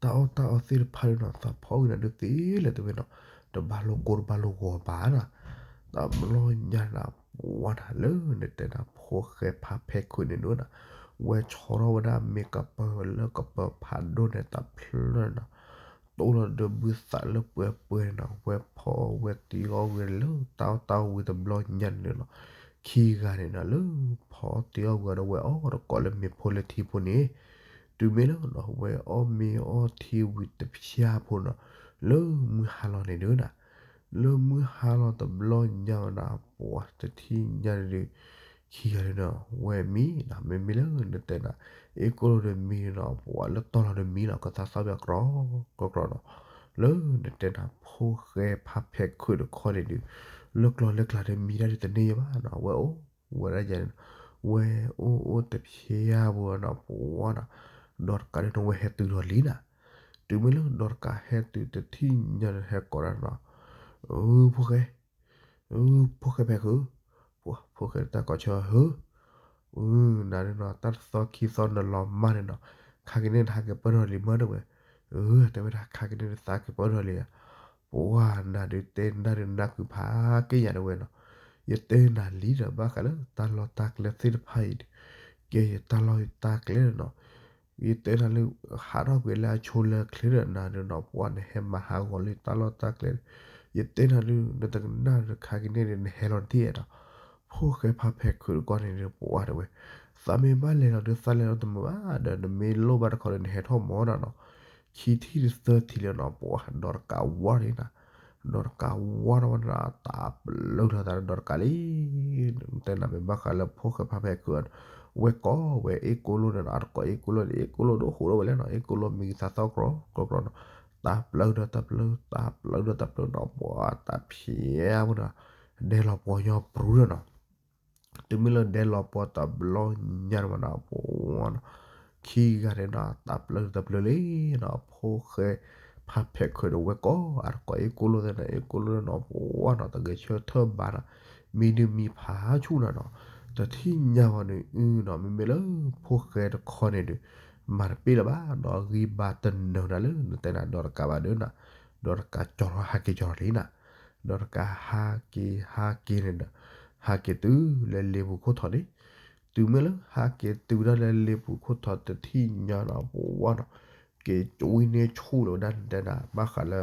တၢ်အီၣ်တၢ်အီသ့ၣ်တဖၣ်လၢနီၤ သးဖီအီၣ်က့ၤနၤဒုးသ့လဲၣ်တဲဝဲနီၤ, တဘၣ်လိာ်ကိၢ်တဘၣ်လိာ်ဂီၤဘၣ်နီၤ. တဘျီညါနၤ ပှၤနၤလၢနတဲနၤ ဖိၣ်ဃဲဖးဖဲးခုးန့ၣ်ဒုးနၤ, ဝဲဆီထီၣ်ဝဲဒၣ်မ့ၤကပၢၤလၢကပၢၤဖးဒိၣ်န့ၣ်တဖျၢၣ်နီၤ, တိၢ်လီၤဒီးဘုသးလၢပှဲၤပှဲၤန့ၣ်နီၤ, ဝဲဖီဝဲတံၤအီၣ်ဝံၤလၢတၢ်အီၣ်တၢ်အီဝံၤတဘျီညါန့ၣ်နီၤ, ခံဂၤန့ၣ်နီၤ လၢဖီတံၤအီၣ်ဝံၤဒီးဝဲအီၣ်တကိးလၢမ့ၤဖိလၢထံဖိန့ၣ်, တုၤမ့ၢ်လၢနီၤ ဝဲအီၣ်မ့ၤအီထံဝံၤတဖျၢၣ်ဖိနီၤ, လၢမုၢ်ဟါလီၤန့ၣ်ဒုးနၤ လၢမုၢ်ဟါလီၤတဘျီညါဝဲနၤ ပှၤတထံၣ်ညါန့ၣ်ဒုး ခံဂၤန့ၣ်နီၤ ဝဲမံနီၤ, မ့မ့ၢ်လၢနတဲနၤ အ့ၣ်ကိၣ်လိၣ်ဒီးမံန့ၣ်နီၤ ပှၤလၢတီၢ်လီၤဒီးမံနီၤ ကသးသီၣ်ပၠးကြီကြီနီၤ, လၢနတဲနၤ ဖိၣ်ဃဲဖးဖဲးခုးတခီန့ၣ်ဒုး လၢကျီၢ်လၢကျါဒီးမံတၢ်ဒုးတန့ၢ်ယဘၣ်နီၤ, ဝဲအိၣ်ဝဲဒၣ်ယၤန့ၣ်နီၤ, ဝဲအိၣ်အိၣ်တဖျၢၣ်ဖိနီၤ ပှၤနီၤ, ဒီးတကးဒုးနီၤ ဝဲဟဲတုၤလီၤလံနၤ, တုၤမ့ၢ်လၢဒီးတကးဟဲတုၤတထံၣ်ညါန့ၣ် ဟဲကိးဒၣ်နီၤ, အၢ ဖိၣ်ဃဲ, အၢ ဖိၣ်ဃဲဖဲးခုး, ဖိၣ်ဃဲတၢ်ကိးဆၢဟၢ, အၢ နၤဒုးနီၤ တၢ်တသီခံသီနလီၤမၢ်န့ၣ်နီၤ, ခါကန့ၣ်နဟးက့ၤပၢၢ်ထီၣ်လံမၢ်တဲဝဲ, အၢ တဲဝဲဒၣ် ခါကန့ၣ်နသးက့ၤပၢၢ်ထီၣ်လံဧါ, ပှၤနၤဒုးတဲနၤဒုးနၢ်ကုၤဖးက့ယၤတဲဝဲနီၤ, ယတဲနၤလံဒီး ဘၣ်ဃးလၢတၢ်လီၢ်တၢ်ကျဲသ့ၣ်တဖၣ်အံၤဒီး ကဲယတၢ်လီၢ်ယတၢ်ကျဲနီၤ, ယတဲနၤလၢ ဟးထီၣ်ကွံာ်လၢအဆိလၢအချ့ဒီးနၤဒုးနီၤ ပှၤနဟဲမၤဟးဂီၤလၢတၢ်လီၢ်တၢ်ကျဲ, ယတဲနၤဒုး နတကနၣ်ဒီးခါကန့ၣ်ဒီး နဟဲလီၤတထံၣ်အဲၣ်နီၤ, ဖိၣ်ဃဲဖးဖဲးခုးတခီန့ၣ်ဒီး ပှၤတဲဝဲ, သးမ့ၢ်ဘၣ်လဲၤလီၤဒီး သးလဲၤလီၤတမုာ်ဘၣ်ဒီး နမ့ၢ်လိၣ်ဘၣ်တခီဒီး နဟဲထီၣ်မၢ်နီၤနီၤ, ခံထံၣ်တသၢထံၣ်လၢနီၤ ပှၤဒီးတကးဝါလံနၤ, ဒီးတကးဝါထီၣ်ဝဲနၤ တၢ်ပျုၢ်ထီၣ်သးဒီးတကးလံ, တဲနၤမ့ၢ်ဘၣ်ဃးလၢဖိၣ်ဃဲဖးဖဲးခုး ဝဲကိးဝဲအ့ၣ်ကိၣ်လိၣ်န့ၣ်နီၤ အတကိးအ့ၣ်ကိၣ်လိၣ်န့ၣ် အ့ၣ်ကိၣ်လိၣ်ဒိၣ်ဃိးဒိၣ်ဝဲလဲၣ်နီၤ အ့ၣ်ကိၣ်လိၣ်မံၤသးသီၣ်ကြီကြီနီၤ, တၢ်ပျုၢ်ဒီးတၢ်ပျုၢ် တၢ်ပျုၢ်ဒီးတၢ်ပျုၢ်နီၤ ပှၤတၢ်ဖျဲးဖိနီၤ, ဒဲလီၤပှီၤညီပြူဒီးနီၤ တုၤမ့ၢ်လၢဒဲလီၤပှီၤတဘျီညါန့ၣ်မးနီၤ ပှၤနီၤ, ခံဂၤန့ၣ်နီၤ တၢ်ပျုၢ်တၢ်ပျုၢ်လံနီၤ ဖိၣ်ဃဲဖးဖဲးခုးဒီးဝဲကိး အတကိးအ့ၣ်ကိၣ်လိၣ်သ့ၣ်နီၤ အ့ၣ်ကိၣ်လိၣ်နီၤ ပှၤနီၤ တဂဲၤဆၢထၢၣ်ဘၣ်နီၤ, မံၤဒုးမံၤဖးဆူၣ်နၤနီၤ, တထံၣ်ညါဝဲန့ၣ်အုနီၤ မ့မ့ၢ်လၢဖိၣ်ဃဲတခီန့ၣ်ဒီး မၤတပ့ၢ်လၢၤဘၣ်နီၤ ဂံၢ်ဘါတနၢၤနၤလၢနတဲနၤ ဒီးတကးဘၣ်ဒီးနၤ, ဒီးတကးကၠီၤထီၣ်ဟးက့ၤကၠီၤလံနၤ ဒီးတကးဟးက့ၤဟးက့ၤန့ၣ်ဒီး ဟးက့ၤတုၤလၢလ့ပူၤခိၣ်ထီးန့ၣ်, တုၤမ့ၢ်လၢဟးက့ၤတုၤဒၣ်လၢလ့ပူၤခိၣ်ထီးတထံၣ်ညါနီၤ ပှၤနီၤ, က့ၤကွံန့ၢ်ဆူၣ်လီၤဝဲဒၣ်နတဲနၤ ဘၣ်ဃးလၢ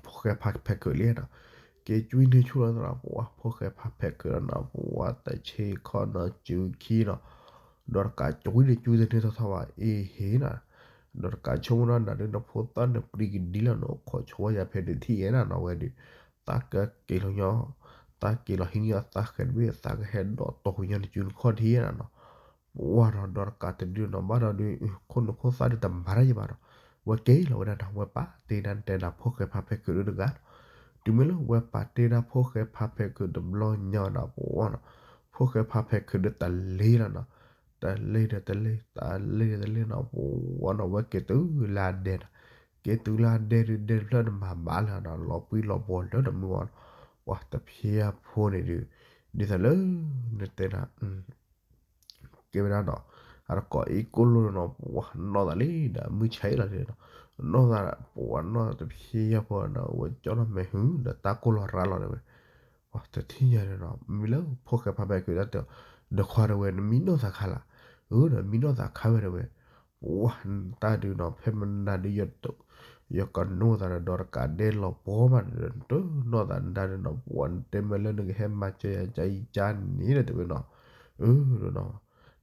ဖိၣ်ဃဲဖးဖဲးခုးလံနီၤ, က့ၤကွံန့ၢ်ဆူၣ်လီၤသးနီၤ ပှၤဖိၣ်ဃဲဖးဖဲးခုးလီၤနီၤ ပှၤတဆ့ခီၣ်နီၤစုခံနီၤ, ဒီးတကးကွံန့ၢ်ကွံတန့ၢ်ထီၣ်ထီၣ်ဘၣ်အ့ဟ့နီၤ, ဒီးတကးဆိကမိၣ်နီၤ နၤဒုးနဖိသၣ်နပြံကဒံလီၤ နအိၣ်ခိးဆိဝဲယၤဖဲဒုးထံၣ်အဲၣ်နၤနီၤ ဝဲဒုး သးကက့ၤလီၤညီ, သးက့ၤလီၤဟံးန့ၢ်အသးဃဲၤတဘ့ၣ် သးကဟဲဒိးတီၤကွံာ်ညီနစုနခီၣ်ထံၣ်နီၤ, ပှၤနီၤ ဒီးတကးတဒုနီၤ ဘၣ်ဒီးဒုး ခိၣ်နူာ်ခိၣ်သၣ်ဒုးတမၤတၢ်ယဘၣ်နီၤ, ဝဲက့ၤလီၤဝဲဒၣ်နီၤ ဝဲပာ်တ့ဒၣ်နတဲနၤဖိၣ်ဃဲဖးဖဲးခုးဒုးတဂၤနီၤ, တုၤမ့ၢ်လၢဝဲပာ်တ့ဒၣ်ဖိၣ်ဃဲဖးဖဲးခုးတဘျီညါနီၤ ပှၤနီၤ, ဖိၣ်ဃဲဖးဖဲးခုးဒုးတလ့လီၤနီၤ, တလ့ဒီးတလ့ တလ့ဒီးတလ့နီၤ ပှၤနီၤ ဝဲက့ၤတုၤလၢအဒဲနီၤ, က့ၤတုၤလၢအဒဲဒုး ဒဲတဖျၢၣ်န့ၣ်မၤဘၣ်လၢၤနီၤ လီၤပှံၢ်လီၤပှီၤလၢတမုာ်ဘၣ်နီၤ, ပှၤတဖျဲဖိန့ၣ်ဒုး ဒ်သိးလၢ နတဲနၤ ကဲဝဲဒၣ်နီၤ, အတကိးအ့ၣ်ကိၣ်လိၣ်နီၤ ပှၤနီၣ်သးလံဒီးမုၢ်ဆါအံၤလီၤနီၤ, နီၣ်သး ပှၤနီၣ်သးတဖျဲဖိနီၤ ဝဲကၠီၣ်ထီၣ်မဲာ်ဟုဒီးတၢ်ကိၢ်လီၤရၤလီၤတဲဝဲ, ပှၤတထံၣ်ညါန့ၣ်နီၤ မ့ၢ်လၢဖိၣ်ဃဲဖးဖဲးခုးဒၣ်တဲ ဒီးခွါတဲဝဲ နမံနီၣ်သးခါလၢ်, အၢ ဒီးမံနီၣ်သးခါဝဲတဲဝဲ, ပှၤတၢ်ဒုးနီၤ ဖဲမနၤဒုး ယကနိၣ်သးဒီး ဒီးတကးဒဲလီၤပှီၤမးဒီး တနီၣ်သးနတၢ်ဒုးနီၤ ပှၤနတဲမ့ၢ်လၢနကဟဲမၤစၢၤယၤကါအံၤကါန့ၣ်ဒီးတဲဝဲနီၤ, အၢ ဒီးနီၤ န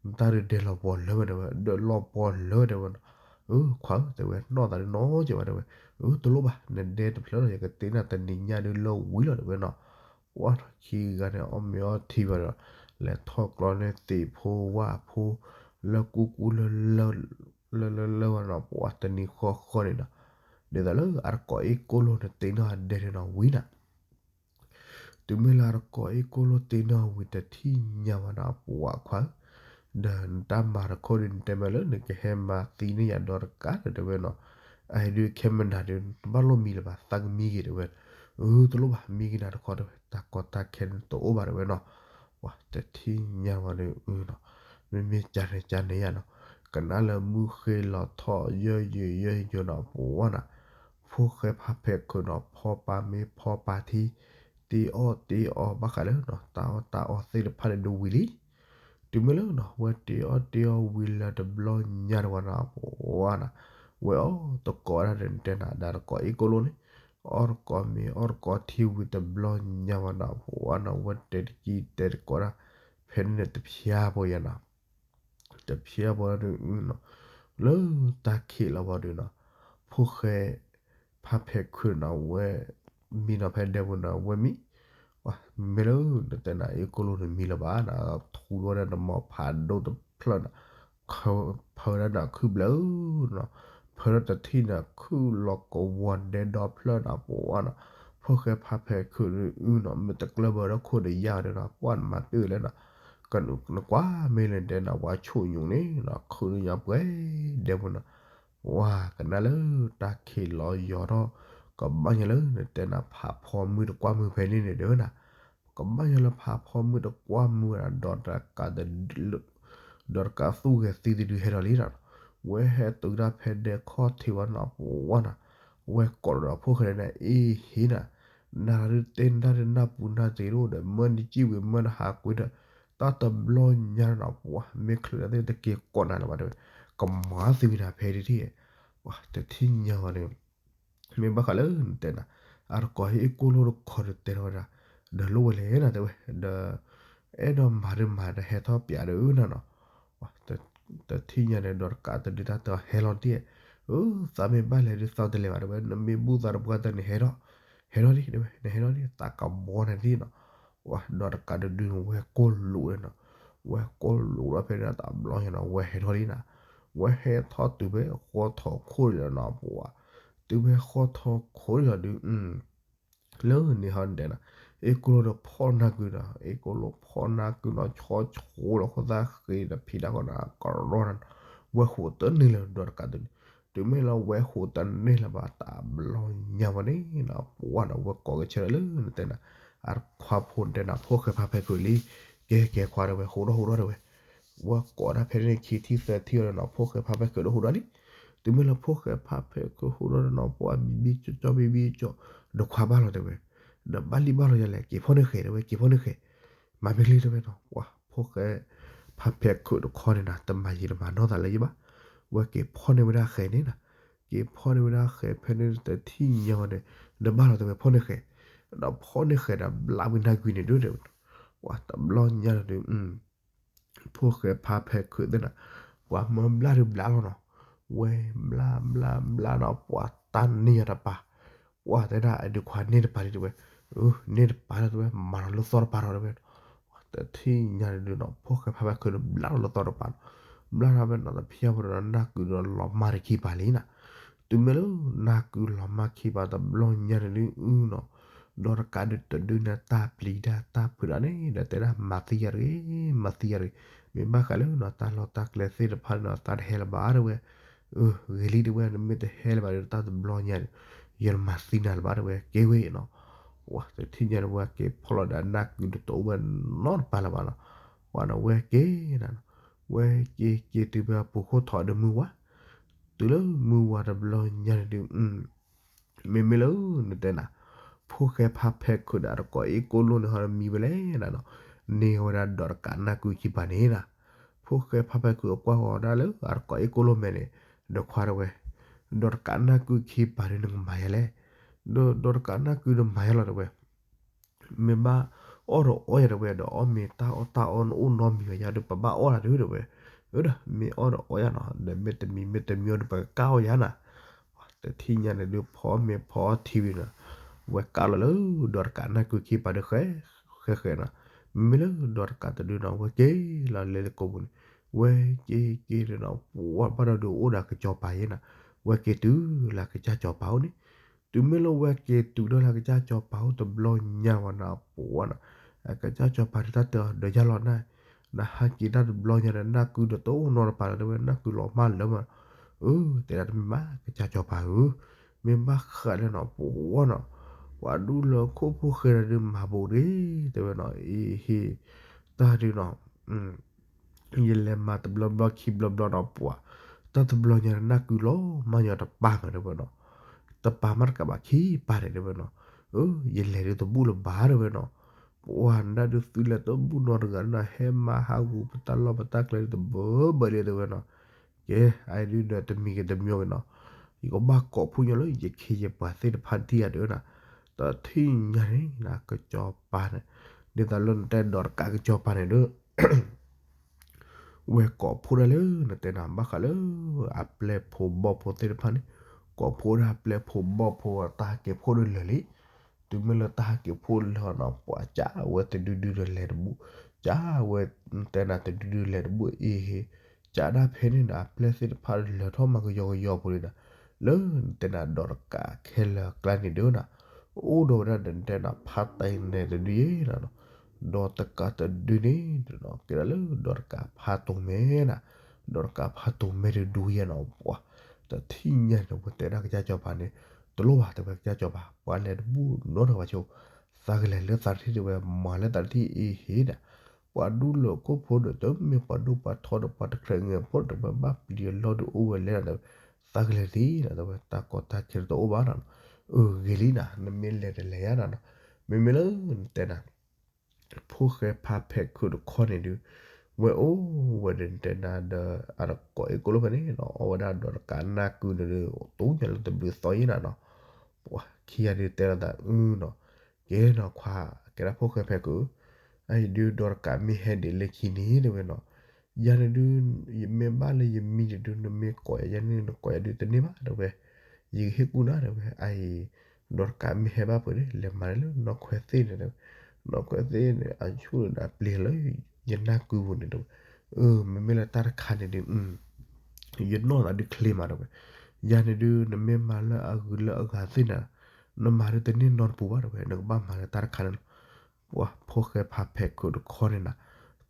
တၢ်ဒုးဒဲလီၤပှီၤလၢဝဲတဲဝဲ ဒဲလီၤပှီၤလၢဝဲတဲဝဲနီၤ, အၢ ခွါဧၢ တဲဝဲ နီၢ်သးဒုးနီၢ်ကဲးဘၣ် တဲဝဲ, အၢ တလိၣ်ဘၣ် နဒဲတဖျၢၣ်ဒီး ယကတ့နၤတနံၤညါဒုးလၢဝံၤလီၤ တဲဝဲနီၤ. ပှၢ်နီၤ ခံဂၤန့ၣ် အီၣ်မ့ၤအီထံဘၣ်ဒီး လဲၤထီၣ်ကျီန့ၢ်သ့ၣ်ဖိဝၣ်ဖိ လၢကူကူလၢ လၢလၢလၢဝဲနီၤ ပှၢ်တနံၤဃီဃီန့ၣ်နီၤ, ဒ်သိးလၢအတကိးအ့ၣ်ကိၣ်လိၣ်န့ၣ်တ့နီၢ်အဒဲန့ၣ်နီၤ ဝံၤနီၤ တုၤမ့ၢ်လၢအတကိးအ့ၣ်ကိၣ်လိၣ်တ့နီၢ်ဝံၤတထံၣ်ညါဘၣ်နီၤ ပှၢ်ခွါဧၢ, ဒီးနတၢ်မၤတခီဒီး နတဲမ့ၢ်လၢနကဟဲမၤသံန့ၢ်ယၤဒီးတကးဒီး တဲဝဲနီၤ, အအံၤဒုးခဲမနၤဒုး တဘၣ်လိၣ်မံလၢၤဘၣ် သးကမံက့ၤ တဲဝဲ, အၢ တလိၣ်ဘၣ် မံက့ၤနၤတခီ တဲဝဲ တၢ်ကီတၢ်ခဲန့ၣ်တအိၣ်ဘၣ် တဲဝဲနီၤ, ပှၢ်တထံၣ်ညါဝဲဒီး အၢနီၤ, မ့မ့ၢ်ကန့ၣ်ကန့ၣ်ယါနီၤ, ကနၣ်လၢမုၢ်ဃ့လီၤထီၣ်ယၢၢ်ယိၤယၢၢ်ယိၤနီၤ ပှၢ်နီၤ ဖိၣ်ဃဲဖါဖဲးခုးနီၤ ဖီပာ်မ့ၤဖီပာ်ထံ, တ့အီၣ်တ့အီဘၣ်ဃးလၢနီၤ တၢ်အီၣ်တၢ်အီသ့ၣ်တဖၣ်န့ၣ်ဒုးဝံၤလံ, တုၤမ့ၢ်လၢနီၤ ဝဲတ့အီၣ်တ့အီဝံၤလၢတဘျီညါတဝဲနီၤ ပှၢ်နီၤ, ဝဲအီၣ်တကိးဒၣ်ဒီး နတဲနၤ ဒီးတကိးအ့ၣ်ကိၣ်လိၣ်န့ၣ်, အီၣ်တကိးမ့ၤအီၣ်တကိးထံဝံၤတဘျီညါဝဲနီၤ ပှၢ်နီၤ ဝဲတဲတကံတဲတကိးဒၣ်, ဖဲန့ၣ်န့ၣ်တဖျါပှဲၤယါနီၤ တဖျါပှဲၤဒုးနီၤ, လၢတၢ်ခံးလီၤဝဲဒုးနီၤ, ဖိၣ်ဃဲ ဖါဖဲးခုးနီၤ ဝဲ မံနီၤဖဲဒဲပူၤနီၤ ဝဲမံ, မ့ၢ်လၢနတဲနၤ အ့ၣ်ကိၣ်လိၣ်န့ၣ်မံလၢၤဘၣ်နီၤ ထူဝဲဒၣ်နမီၤဖးဒိၣ်တဖျၢၣ်နီၤ, ဖၢဒၣ်နခုၣ်ဘျဲးနီၤ, ဖၢဒၣ်တထံၣ်န့ၣ် ခုၣ်လီၤကဝီၤဒဲဒီဖျၢၣ်နီၤ ပှၢ်နီၤ, ဖိၣ်ဃဲဖါဖဲးခုးဒုးနီၤ မ့ၢ်တကျၢၢ်ဘၢဒီးခိၣ်ဒီးယၢ်ဒီးနီၤ ပှၢ်နမၤပ့ၢ်ဝဲလဲၣ်နီၤ, နကွၢ်မ့ၢ်လၢနတဲနၤ ပှၤဆိၣ်ညူးန့ၣ်နီၤ ခုၣ်ဒုးညါပှဲၤဒဲပူၤနီၤ, ပှၢ်ကနၣ်လၢတၢ်ခံးလီၤယီၤထီၣ်, ကဘၣ်ညါလၢနတဲနၤ ဖးဖီမုၢ်တကွၢ်မုၢ်ဖဲန့ၣ်န့ၣ် တဲဝဲနၤ, ကဘၣ်ညါလၢဖးဖီမုၢ်တကွၢ်မုၢ်ဝဲဒၣ် ဒီးတကးတဒု ဒီးတကးသူၣ်ဂဲၤသံတဒုဟဲထီၣ်လံနီၤ, ဝဲဟဲတုၤဒၣ်ဖဲဒဲခီၣ်ထံးဝဲနီၤ ပှၢ်နီၤ, ဝဲကိးဒီးဖိၣ်ဃဲန့ၣ် အ့ၣ်ဟ့နၤ, နၤဒုးတဲနတၢ်ဒုးနၢ်ပူၤနၢ်တ့ၢ်တအိၣ်ဒီး မၢနံၤကံၣ်ဝံၤမၢနဟးကွံာ်ဒီး တၢ်တဘျီညါနီၤ ပှၢ်မ့ၢ်ချုးတၢ်သ့ၣ်တက့ၤကိးနၤလၢၤဘၣ်တဲဝဲ, ကမၤသံဝံၤနၤဖဲဒၣ်ထံၣ်, ပှၢ်တထံၣ်ညါဝဲန့ၣ် မ့ၢ်ဘၣ်ဃးလၢနတဲနၤ အတကိးဟ့ၣ်အ့ၣ်ကိၣ်လိၣ်တခီဒီးတဲထီၣ်ဝဲဒၣ်, ဒီးလိၣ်ဝဲလဲၣ်နၤတဲဝဲ, ဒီး အဲၣ်ဒိးမၤဒုးမၤဒီးဟဲထီၣ်ပျးဒီးနၤနီၤ, တထံၣ်ညါန့ၣ်ဒီးတကးတဒုတၢ်တဲဟဲလီၤတံၢ်, အၢ သးမ့ၢ်ဘၣ်လဲၤဒုးသးတလဲၤဘၣ်တဲဝဲ နမ့ၢ်ဘူၣ်သးတပှၢ်တၢၢ်န့ၣ်ဟဲထီၣ်, ဟဲထီၣ်ဒံးတဲဝဲ နဟဲထီၣ်ဒံး သးကဘီနၤဒံးနီၤ, ပှၢ်ဒီးတကးတဒုန့ၣ်ဝဲကိၢ်လူးနီၤ, ဝဲကိၢ်လူးဒီးဖဲန့ၣ်တဘျီညါနီၤ ဝဲဟဲထီၣ်လံနၤ, ဝဲဟဲထီၣ်တုၤဖဲဃီထီၣ်ခိၣ်လီၤနီၤ ပှၢ်, တုၤဖဲဃီထီၣ်ခိၣ်လီၤဒုး လၢန့ၣ်ဟီဒဲးနီၤ, အ့ၣ်ကိၣ်လိၣ်ဒီးဖီၣ်နၢ်ကုနီၤ, အ့ၣ်ကိၣ်လိၣ်ဖီၣ်နၢ်ကုနီၤ ဆီဆိလီၤဃိသၣ်ဃ့ဒီးဖံးတၢ်ဃီနီၤ ကရီနီၤ, ဝဲဟူးတန့ၢ်လၢၤဒီးတကးတဒု, တုၤမ့ၢ်လၢဝဲဟူးတန့ၢ်လၢၤဘၣ်တဘျီညါဝဲန့ၣ်နီၤ ပှၢ်နီၤ ဝဲကိးကဆၢလၢနတဲနၤ, အခွါဖိတဲနၤ ဖိၣ်ဃဲဖါဖဲးခုးလံ, ကဲကဲခွါတဲဝဲ ဟူးဒီးဟူးဒီးတဲဝဲ ဝဲကိးတၢ်ဖဲန့ၣ်ခံထံၣ်သၢထံၣ်ဒီးနီၤ ဖိၣ်ဃဲဖါဖဲးခုးဒီးဟူးဒီးလံ, တုၤမ့ၢ်လၢဖိၣ်ဃဲဖါဖဲးခုးဟူးဒီးနီၤ ပှၢ်ဘံဘံကၠီကၠီဘံဘံကၠီ, ဒီးခွါဘၣ်လီၤတဲဝဲ, ဒီးဘၣ်လံဘၣ်လီၤယၤလဲၣ် က့ၤဖီၣ်န့ၢ်ဃဲၤတဲဝဲ က့ၤဖီၣ်န့ၢ်ဃဲၤ, မၤမ့ၢ်လံတဲဝဲနီၤ ပှၢ်ဖိၣ်ဃဲဖါဖဲးခုးတခီန့ၣ်နၤ တမၤယံာ်တမၤနီၢ်သးလၢၤဘၣ်, ဝဲက့ၤဖီၣ်န့ၢ်ဝဲဒၣ်ဃဲၤန့ၣ်နၤ, က့ၤဖီၣ်န့ၢ်ဝဲဒၣ်ဃဲၤဖဲန့ၣ်တထံၣ်ညါဝဲန့ၣ်, ဒီးဘၣ်လီၤတဲဝဲဖီၣ်န့ၢ်ဃဲၤ, ဒီးဖီၣ်န့ၢ်ဃဲၤဒီးဘျးဝံၤနၢ်ကွံာ်န့ၣ်ဒုးတဲဝဲ, ပှၢ်တဘျီညါန့ၣ်ဒုး ဖိၣ်ဃဲဖါဖဲးခုးသ့ၣ်နၤ, ပှၢ်မၢဘျါဒုးဘျါလီၤနီၤ, ဝဲဘျါဘျါဘျါနီၤ ပှၢ်တၢ်န့ၢ်ယၤတပၤ, ပှၢ်တဲဒၣ်အဒုးခွါန့ၢ်တပၤလံတဲဝဲ, အၢ န့ၢ်တပၤလီၤတဲဝဲ မၤလီၤလၢသီတပၤလီၤတဲဝဲ, တထံၣ်ညါန့ၣ်ဒုးနီၤ ဖိၣ်ဃဲဖါဖဲးခုးန့ၣ် ဘျါလီၤလၢသီတပၤနီၤ, ဘျါထီၣ်ဖဲနီၤတဖျါဝဲဒီး နၢ်ကုာ်ဒီးလီၤမၢ်တခံပၤလံနၤ, တုၤမ့ၢ်လၢနၢ်ကုာ်လီၤမၢ်ခံပၤတဘျီညါန့ၣ်ဒုးနီၤ ဒီးတကးဒုးတဒုန့ၣ် တၢ်ပျံၤဒၣ်တၢ်ဖုးဒၣ်န့ၣ်ဒီး တဲဒၣ်မၤသံယၤတဂ့ၤ မၤသံယၤတဂ့ၤ, မ့ၢ်ဘၣ်ဃးလၢနီၤ တၢ်လီၢ်တၢ်ကျဲသ့ၣ်တဖၣ်န့ၣ်နီၤ တၢ်တဟဲလၢၤဘၣ်တဲဝဲ, အၢ ဂ့ၤလံတဲဝဲ နမ့ၢ်တဟဲလၢၤဘၣ်ဒီး တၢ်တဘျီညါန့ၣ် ယတမၤသံနၤလၢၤဘၣ်တဲဝဲ ကဲဝဲနီၤ, ပှၢ်တထံၣ်ညါန့ၣ် ဝဲက့ၤဖီၣ်လီၤဒီးနၢ်ကုာ်ဒီးတအိၣ်ဝဲနီတပၤလၢၤဘၣ်နီၤ, ပှၢ်နီၤ ဝဲက့ၤနၤနီၤ, ဝဲက့ၤက့ၤတုၤဖဲအပူၤခိၣ်ထီၣ်ဒီးမုၢ်ဝါ တုၤလၢမုၢ်ဝါတဘျီညါန့ၣ်ဒုး မ့မ့ၢ်လၢနတဲနၤ, ဖိၣ်ဃဲဖါဖဲးခုးဒီးတကိးအ့ၣ်ကိၣ်လိၣ်န့ၣ်ဟီဒီးမံဝဲလဲၣ်နၤနီၤ, န့ၢ်ဝဲဒၣ်ဒီးတကးနၢ်ကုာ်ခံပၤန့ၣ်နၤ, ဖိၣ်ဃဲဖါဖဲးခုးအကွၢ်ဃီၤဒၣ်လၢအတကိးအ့ၣ်ကိၣ်လိၣ်မဲာ်န့ၣ်, ဒီးခွါတဲဝဲ, ဒီးတကးနၢ်ကုာ်ခံပၤဒုးနကမၤယၤလဲၣ်, ဒီးတကးနၢ်ကုာ်ဒီးမၤယၤလီၤတဲဝဲ မ့ၢ်ဘၣ်အီၣ်ဒီးအီၣ်ယၤတဲဝဲ ဒီးအီၣ်မ့ၤတၢ်အီၣ်တၢ်အီနအိၣ်နီတမံၤဘၣ်ယၤဒီး ပဘၣ်အီၣ်တၢ်ဒုးတဲဝဲ, အၢဒီး မ့ၢ်အီၣ်ဒီးအီၣ်ယၤနီၤ, ဒီးမ့ၢ်တမံၤမ့ၢ်တမံၤဒီး ပကကၢ်အီၣ်ယၤနၤ. တထံၣ်ညါန့ၣ်ဒုး ဖီမ့ၤဖီထံဝံၤနီၤ, ဝဲကၢ်လီၤလၢဒီးတကးနၢ်ကုခံပၤဒုးဃဲ ဃဲဃဲနီၤ. မ့မ့ၢ်လၢဒီးတကးတဒုနီၤ ဝဲက့ၤလီၤလဲၤလၢကိာ်ပူၤန့ၣ်, ဝဲက့ၤက့ၤဒုးနီၤ ပှၤဘၣ်ဒီးဒုးအိၣ်ဒီးကစီၤပၤယဲနီၤ, ဝဲက့ၤတုၤလၢကစၢ်စီၤပၤအိၣ်န့ၣ်, တုၤမ့ၢ်လၢဝဲက့ၤတုၤဒီးလၢကစၢ်စီၤပၤအိၣ်တဘျီညါဝဲနီၤ ပှၤနီၤ, အကစၢ်စီၤပၤဒုးတၢ်တဲအီၤဒီးယၤလီၤနၤ, နဟးက့ၤတၢ်တဘျီညါဒီးနၢ်ကုဒီးတအိၣ်နီတပၤလၢၤ တဲဝဲ နၢ်ကုလီၤမၢ်လၢမး, အၢ တဲဒၣ်တမ့ၢ်မး ကစၢ်စီၤပၤဧၢ, မ့ၢ်ဘၣ်ဃးလၢနီၤ ပှၤနီၤ, ပှၤဒူလၢခိၣ်ဖိဃဲဒီးဒုးမၤဘူးဒ့ တဲဝဲနီၤ အ့ဟ့ၣ်, တၢ်ဒုးနီၤ ယလဲၤမၤတဘျီဘျီခံဘျီဘျီနီၤ ပှၤ, တၢ်တဘျီညါနၢ်ကုလီၤမၢ်ညီတပၢ်မးတဲဝဲနီၤ, တပၢ်မးတကးဘၣ်ခံပၢ်န့ၣ်တဲဝဲနီၤ, အၢ ယလဲၤဒုးတဘူၣ်လၢၤဘၣ်တဲဝဲနီၤ, ပှၤနဒုးသုလဲၤတဘူၣ်နီတဂၤနီၤ ဟဲမၤဟးဂူာ်ပတၢ်လီၢ်ပတၢ်ကျဲဒုးတဘၢဘၢလံတဲဝဲနီၤ, ကဲ အအံၤဒုးဒီးတမံၤဂ့ၤတမံၤဂ့ၤနီၤ, ယကဘၣ်ကိးဖှိၣ်ညီလၢယခ့ယပှၤသ့ၣ်တဖၣ်ဒံၣ်ဧါတဲဝဲနီၤ, တထံၣ်ညါန့ၣ် ကစီၤပၤန့ၣ်, ဒ်သိးလၢနတဲဒီးတကးကစီၤပၤန့ၣ်ဒီး ဝဲကိးဖှိၣ်ဒၣ်လၢနတဲနၤ ဘၣ်ဃးလၢ အပျဲၢ်ဖိဘီၣ်ဖိသ့ၣ်တဖၣ်န့ၣ်, ကိးဖှိၣ်ဒၣ်ပျဲၢ်ဖိဘီၣ်ဖိ တၢ်ဟးက့ၤဖှိၣ်ဒုးလၢာ်လံ, တုၤမ့ၢ်လၢတၢ်ဟးက့ၤဖှိၣ်လၢာ်နီၤ ပှၤကးဝဲတဒုဒုဒီးလဲၤတဘူၣ်, ကးဝဲတဲနၤတဒုဒုလဲၤတဘူၣ် အ့ဟ့ၣ်, ကးဒၣ်ဖဲန့ၣ်ဒီး အပျဲၢ်သ့ၣ်တဖၣ်လၢာ်ထီၣ်မၤကယီကယီဖိန့ၣ်ဒီး, လၢနတဲနၤဒီးတကးခဲလၢာ်ကျါန့ၣ်ဒီးနီၤ, အိၣ်ဒီးဝဲဒၣ်နတဲနၤ ဖါတံၢ်နဲတဒုယဲနီၤ, ဒီးတကးတဒုန့ၣ်ဒီးနီၤ ကဲဒၣ်လၢဒီးတကးဖါတိၤမဲနၤ, ဒီးတကးဖါတိၤမဲတဒုယဲနီၤ ပှၤ, တထံၣ်ညါန့ၣ် ဝဲတဲဒၣ်ကစၢ်စီၤပၤန့ၣ်, တလိၣ်ဘၣ်တဲဝဲကစၢ်စီၤပၤ ပှၤလဲၤတဘူၣ်နီတဂၤဘၣ်ဆိ, သးကလဲၤလၢသးတထံၣ်တဲဝဲ မၤလၢသးတထံၣ်အ့ဟ့ၣ်ဒီး, ပှၤဒူလၢခိၣ်ဖိဒီး တမ့ၢ်ပှၤဒူပှၤထီဒီးပှၤတကြၢးငဲၤဖိဒီး ပှၤဘၣ်ပျံၤအလီၢ်ဒုးအိၣ်ဝဲလဲၣ်နီၤတဲဝဲ, သးကလဲၤသ့နီၤတဲဝဲ တၢ်ကီတၢ်ခဲတအိၣ်ဘၣ်နီၤ, အၢ ဂ့ၤလံနၤ နမ့ၢ်လဲၤတလဲၤယါနၤနီၤ, မ့မ့ၢ်လၢနတဲနၤ ဖိၣ်ဃဲဖးဖဲးခုးတခီန့ၣ်ဒုး, ဝဲအိၣ်ဝဲဒၣ်တဲနၤဒီး အတကိးအ့ၣ်ကိၣ်လိၣ်ဖဲန့ၣ်နီၤ အီၣ်ဝဲဒၣ်ဒီးတကးနၢ်ကုန့ၣ်ဒီး တိၢ်ညါလၢတဘျုးသီယဲနၤနီၤ, ပှၤခံဂၤဒုးတဲလိာ်သးအုနီၤ, ကဲနီၤခွါ ကဲဒၣ်ဖိၣ်ဃဲဖဲးခုး, အအံၤဒုးဒီးတကးမ့ၢ်ဟဲဒံးလၢခံန့ၣ်တဲဝဲနီၤ, ယၤန့ၣ်ဒုး ယမ့ၢ်ဘၣ်လၢယမံန့ၣ်ဒုး နမ့ၢ်ကိးယၤယဲန့ၣ် နကိးယၤဒုးတန့ၢ်ဘၣ်တဲဝဲ, ယကဟ့ၣ်ကူၣ်နၤတဲဝဲ, အအံၤ ဒီးတကးမ့ၢ်ဟဲဘၣ်ပှဲၤန့ၣ် လဲၤမၤန့ၢ်လၢနီၢ်ခွဲသ့ၣ်န့ၣ်တဲဝဲ, နီၢ်ခွဲသ့ၣ်န့ၣ် အဆူၣ်န့ၣ်ဒီးအပျံၤလၢ ယနၢ်ကုပူၤန့ၣ်တဲဝဲ, အၢ မ့မ့ၢ်လၢတၢ်တခါန့ၣ်ဒုး ယနီၢ်သးဒုးချ့မးတဲဝဲ, ယၤန့ၣ်ဒုး နမ့ၢ်မၤလၢအဂုၤလၢအဂၤသ့ၣ်န့ၣ်, နမၤဒုးတန့ၢ်နီတပူၤဘၣ်တဲဝဲ နကဘၣ်မၤလၢတၢ်တခါန့ၣ်လီၤ. ပှၤဖိၣ်ဃဲဖးဖဲးခုးတခီန့ၣ်နၤ,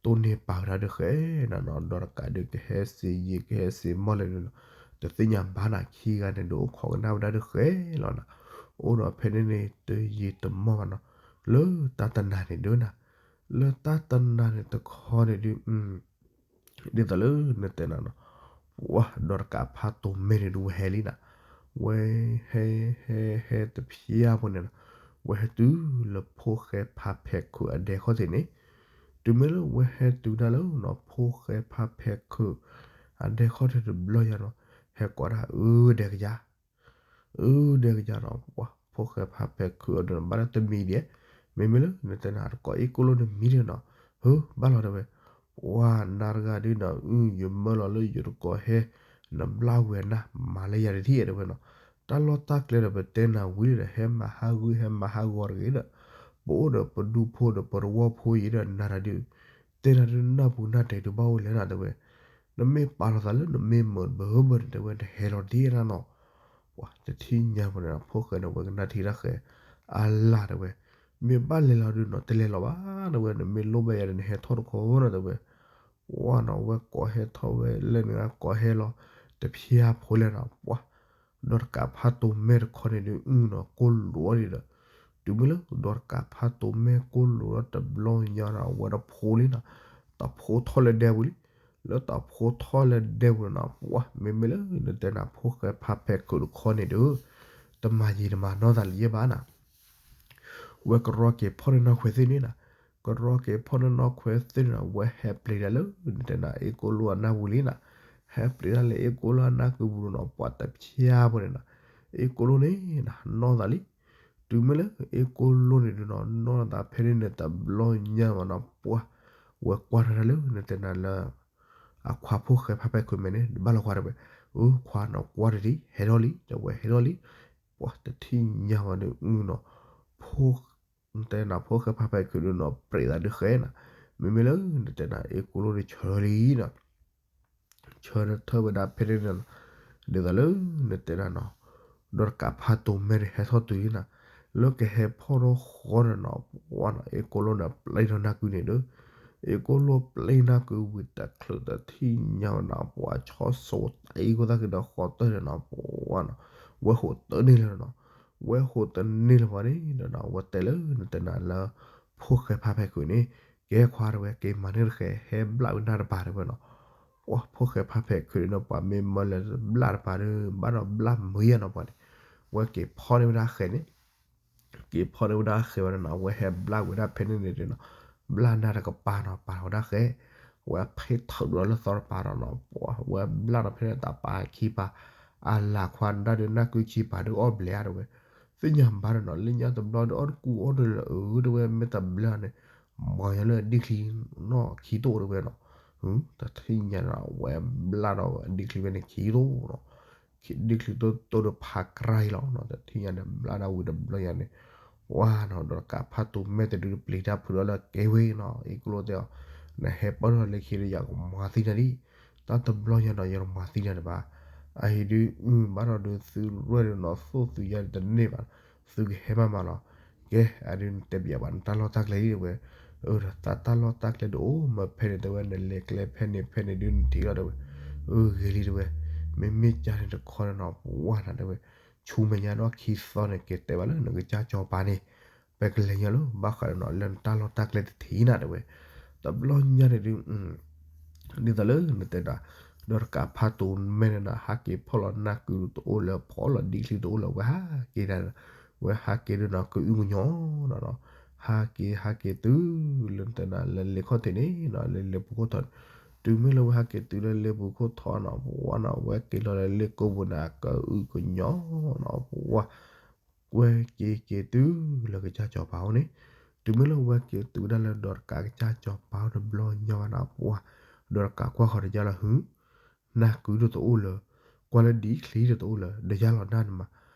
တိၢ်န့ၢ်ပာ်ဝဲဒၣ်ဒုးဃဲနၤနီၤ, ဒီးတကးဒုးကဟဲစ့ယံာ်ကဟဲစ့မီၢ်လဲၣ်န့ၣ်နီၤ, တသ့ၣ်ညါဘၣ်နၤ ခံဂၤန့ၣ်ဒုးအိၣ်ခိးကနၣ်ဝဲဒၣ်ဒုးဃဲလီၤနၤ, အိၣ်ဒီးဖဲန့ၣ်န့ၣ် တယံာ်တမီၢ်ဘၣ်နီၤ, လၢတၢ်တနၤန့ၣ်ဒုးနၤ, လၢတၢ်တနၤန့ၣ်တခီန့ၣ်ဒုး ဒ်သိးလၢနတဲနၤနီၤ, ပှၤဒီးတကးဖးတိၤမဲန့ၣ်ဒုးဝဲဟဲလံနၤ, ဝဲဟဲဟဲဟဲတဖျါဖိန့ၣ်နီၤ, ဝဲဟဲတုၤလၢဖိၣ်ဃဲဖးဖဲးခုးအဒဲခီၣ်ထံးန့ၣ်, တုၤမ့ၢ်လၢဝဲဟဲတုၤဒၣ်လၢနီၤ ဖိၣ်ဃဲဖးဖဲးခုး အဒဲခီၣ်ထံးတဘျီယၤနီၤ, ဟဲကိးဒၣ်အၢဒဲကယၤ အၢဒဲကယၤနီၤ, ပှၤဖိၣ်ဃဲဖးဖဲးခုးအဒိန့ၣ် ဘၣ်လၢတမံၤဒံး, မ့မ့ၢ်လၢနတဲနၤတကိးအ့ၣ်ကိၣ်လိၣ်နမံဒံးနီၤ, ဟၢ ဘၣ်လီၤတဲဝဲ, ပှၤနၤတဂၤဒုးနီၤ အု ယမၢလီၤလၢယတကိးဟဲ, နဘျါဝဲနၤ မၤလၢယၤတထံၣ်တဲဝဲနီၤ, တၢ်လီၢ်တၢ်ကျဲဒီးပတဲနၤဝံၤဒီး ဟဲမၤဟးဂူာ်ဟဲမၤဟးဂီၤတဂ့ၤဒီး, ပအိၣ်ဒီးပဒူဖိဒီးပတဝီဖိအံၤဒီးနၤတဂၤဒုး, တဲနၤဒုးနၢ်ပူၤနၢ်တဲာ်ဒုးဘၣ်အိၣ်လဲၣ်နၤတဲဝဲ, နမ့ၢ်ပာ်လီၤသးလၢနမ့ၢ်မုာ်ဘၢဘၢန့ၣ်တဲဝဲ နဟဲလီၤတထံၣ်နၤနီၤ, ပှၤတထံၣ်ညါပူၤန့ၣ် ဖိၣ်ဃဲန့ၣ် ဝဲကနၣ်ထံၣ်တၢ်ဃဲ, အလၢ်တဲဝဲ, မ့ၢ်ဘၣ်လဲၤလီၤဒုးနီၤ တလဲၤလီၤဘၣ်တဲဝဲ, နမ့ၢ်လိၣ်ဘၣ်ယၤဒီး နဟဲထီၣ်တခီနီၤတဲဝဲ, ပှၤနီၤ ဝဲကိးဟဲထီၣ်ဝဲလၢနဂၤကိးဟဲလီၤ, တဖျါဖိလဲၣ်နီၤ ပှၤ, ဒီးတကးဖးတိၤမဲတခီန့ၣ်ဒုး အုနီၤ ကိၢ်လိာ်အီၤဒံးဒီး, တုၤမ့ၢ်လၢဒီးတကးဖးတိၤမဲကိၢ်လိာ်ဒီးတဘျီညါနီၤ အဝဲတဖိလံနီၤ, တဖိထီၣ်လၢဒဲပူၤလံ, လၢတၢ်ဖိထီၣ်လၢဒဲပူၤန့ၣ်နီၤ ပှၤ မ့မ့ၢ်လၢနတဲနၤ ဖိၣ်ဃဲဖးဖဲးခုးတခီန့ၣ်ဒီး, တမၤယံာ်တမၤနီၢ်သးလၢၤယဲဘၣ်နၤ, ဝဲကရီက့ၤဖီၣ်န့ၢ်နီၢ်ခွဲးသ့ၣ်န့ၣ်နၤ, ကရီက့ၤဖီၣ်န့ၢ်နီၢ်ခွဲးသ့ၣ်န့ၣ်နီၤ ဝဲဟဲပျံၤတၢ်လၢ နတဲနၤ အ့ၣ်ကိၣ်လိၣ်အနၢ်ပူၤလံနၤ, ဟဲပျံၤတၢ်လၢအ့ၣ်ကိၣ်လိၣ်အနၢ်ကုပူၤန့ၣ်နီၤ ပှၤတဖျါဖိန့ၣ်နၤ, အ့ၣ်ကိၣ်လိၣ်န့ၣ်နၤ နီၢ်သးလံ တုၤမ့ၢ်လၢအ့ၣ်ကိၣ်လိၣ်န့ၣ်ဒုးနီၤ နီၢ်သးဖဲန့ၣ်န့ၣ်တဘျီညါမးနီၤ ပှၤ, ဝဲကွၢ်ထီၣ်တၢ်လၢနတဲနၤလၢ အခွါဖိၣ်ဃဲဖါဖဲးခုးမဲာ်န့ၣ် ဘၣ်လီၤကွၢ်တဲဝဲ, အခွါနီၤကွၢ်တထံၣ် ဟဲထီၣ်လံ တဲဝဲဟဲထီၣ်လံ, ပှၤတထံၣ်ညါဝဲဒုးနီၤ, ဖိ နတဲနၤ ဖိၣ်ဃဲဖါဖဲးခုးဒုးနီၤ ပြံးသးဒုးဃဲနၤ, မ့မ့ၢ်လၢနတဲနၤ အ့ၣ်ကိလိၣ်န့ၣ်ဆၢလံနီၤ ဆၢထၢၣ်ဝဲဒၣ်ဖဲန့ၣ်န့ၣ်နီၤ, ဒ်သိးလၢနတဲနၤနီၤ, ဒီးတကးဖးတိၤမဲာ်ဒီးဟဲထီၣ်တုၤလံနီၤ, လၢကဟဲဖီၣ်ထီၣ်ဃီဒီးနီၤ ပှၤနီၤ အ့ၣ်ကိလိၣ်န့ၣ် ပျဲထီၣ်နၢ်ကုန့ၣ်ဒီး, အ့ၣ်ကိလိၣ်ပျဲနၢ်ကုဝံၤတချုးတထံၣ်ညါဝဲနီၤ ပှၤဆီၣ်ဆိးတၢ်အံၤအဃိသတးက့ၤဒီးဃီတၢၢ်န့ၣ်နီၤ ပှၤနီၤ, ဝဲဟိးတန့ၢ်လၢၤနီၤ, ဝဲဟိးတန့ၢ်လၢၤဘၣ်န့ၣ်ဒီးနီၤ ဝဲတဲလၢနတဲနၤလၢ ဖိၣ်ဃဲဖါဖဲးခုးန့ၣ်, ကဲခွါတဲဝဲ က့ၤမၤန့ၢ်တဃဲ ဟဲဘျၣ်ဝဲနၢ်တပၤတဲဝဲနီၤ, ပှၤဖိၣ်ဃဲဖါဖဲးခုးန့ၣ်ဒီး ပှၤမ့ၢ်မၢလၢဘျၣ်တပၤဒီး ဘၣ်ဒီးဘျၣ်မုာ်ယါနီၤပှၤန့ၣ်, ဝဲက့ၤဖီၣ်န့ၢ်ဝဲဒၣ်ဃဲန့ၣ် က့ၤဖီၣ်န့ၢ်ဝဲဒၣ်ဃဲဝဲဒၣ်နီၤ ဝဲဟဲဘျၣ်ဝဲဒၣ်ဖဲန့ၣ်န့ၣ်ဒီးနီၤ, ဘျၣ်နၢ်တကပၤနီၤ ပာ်ထီၣ်ဝဲဒၣ်ဃဲ, ဝဲဖ့ၣ်ထီၣ်ဒီးလၢသီတပၤဒီးနီၤ ပှၤဝဲဘျၣ်ဒီးဖဲန့ၣ်တပၤခံပၤ, အလၤခွါဒၣ်ဒုးနၢ်ကုဆံပၤဒုးအီၣ်ဘျဲးဧါတဲဝဲ, သ့ၣ်ညါဘၣ်ဒီးနီၤ လၢညါတဘျီဒုးအီၣ်တကူအီၣ်တလၢအၢ တဲဝဲ မ့ၢ်တဘျၢန့ၣ် မၤညီလၢအဒံၣ်ချံနီၢ်ခံတိၣ်တဲဝဲနီၤ, တထံၣ်ညါနီၤ ဝဲဘျၣ်ဒီးအဒံၣ်ချံဖဲန့ၣ်ခံတိၣ်နီၤ ဒံၣ်ချံတိၣ်တိၣ်ဒီးဖးကြၢ်လီၤနီၤ တထံၣ်ညါန့ၣ် ဘျၣ်ဒၣ်ဝံၤတဘျီညါန့ၣ်, ပှၤနီၤ ဒီးတကးဖးတိၤမဲာ်တဒုးပျံၤတၢ်ဖုးဒီးလၢကဲဝဲနီၤ အ့ၣ်ကိလိၣ်တဲအီၤ, နဟဲပၢၢ်ထီၣ်လၢခံဒီးယကမၤသံနၤဒံး, တၢ်တဘျီညါနီၤ ယတမၤသံနၤဒံးဘၣ်, အအံၤဒုး ဘၣ်ဒီးဒုးသုရဲၣ်ဒုးနီၤ သိၣ်သုယါဒုးတန့ၢ်ဘၣ်, သုကဟဲမးမးလီၤ, ကဲ အဒုးနတဲပၠးဘၣ်နတၢ်လီၢ်တၢ်ကျဲလံတဲဝဲ, အၢ ဒီးတၢ်တၢ်လီၢ်တၢ်ကျဲဒုးအိၣ်မးဖဲန့ၣ်တဲဝဲ နလဲၤကျဲဖဲန့ၣ်ဖဲန့ၣ်ဒုးနထံၣ်လီၤတဲဝဲ, အၢ ဂ့ၤလံတဲဝဲ, မ့မ့ၢ်ကါန့ၣ်တခီန့ၣ်နီၤ ပှၤနၤတဲဝဲ, ဆူမဲာ်ညါနီၢ်ခံသီန့ၣ် က့ၤတဲဘၣ်လၢနကစၢ်စီၤပၤန့ၣ်, ပကလဲၤညီလၢ ဘၣ်ဃးဒီးနီၤ လၢနတၢ်လီၢ်တၢ်ကျဲတထံၣ်နၤတဲဝဲ, တဘျီညါန့ၣ်ဒုး ဒ်သိးလၢနတဲဒၣ်, ဒီးတကးဖးတိၤမဲာ်န့ၣ်နီၤ ဟးက့ၤဖီၣ်လီၤနၢ်ကုတအိၣ်လၢၤ ဖီၣ်လီၤဒံၣ်ချံတအိၣ်လၢၤ ဝဲဟးက့ၤဒၣ်, ဝဲဟးက့ၤဒုးနီၤ ကအုကညီနီၤနီၤ, ဟးက့ၤ ဟးက့ၤတုၤလၢနတဲဒၣ်လၢလ့ခီၣ်ထံးန့ၣ်နီၤ လၢလ့ပူၤခိၣ်ထီးန့ၣ်, တုၤမ့ၢ်လၢဝဲဟးက့ၤတုၤလၢလ့ပူၤခိၣ်ထီးနီၤ ပှၤနီၤ ဝဲက့ၤလီၤလၢလ့ကိပူၤန့ၣ် ကအုကညီနီၤ ပှၤ ဝဲက့ၤက့ၤတုၤလၢကစၢ်စီၤပၤအိၣ်န့ၣ်, တုၤမ့ၢ်လၢဝဲက့ၤတုၤဝဲဒၣ်လၢဒီးတကးကစၢ်စီၤပၤအိၣ်တဘျီညါဘၣ်နီၤ ပှၤ, ဒီးတကးကွၢ်ဃီၤဒီးယါလီၤဟု, နၢ်ကုဒုးတအိၣ်လၢၤ, ကွၢ်လၢဒံၣ်ချံဒုးတအိၣ်လၢၤ ဒီးယါလီၤနၢ်န့ၣ်မး,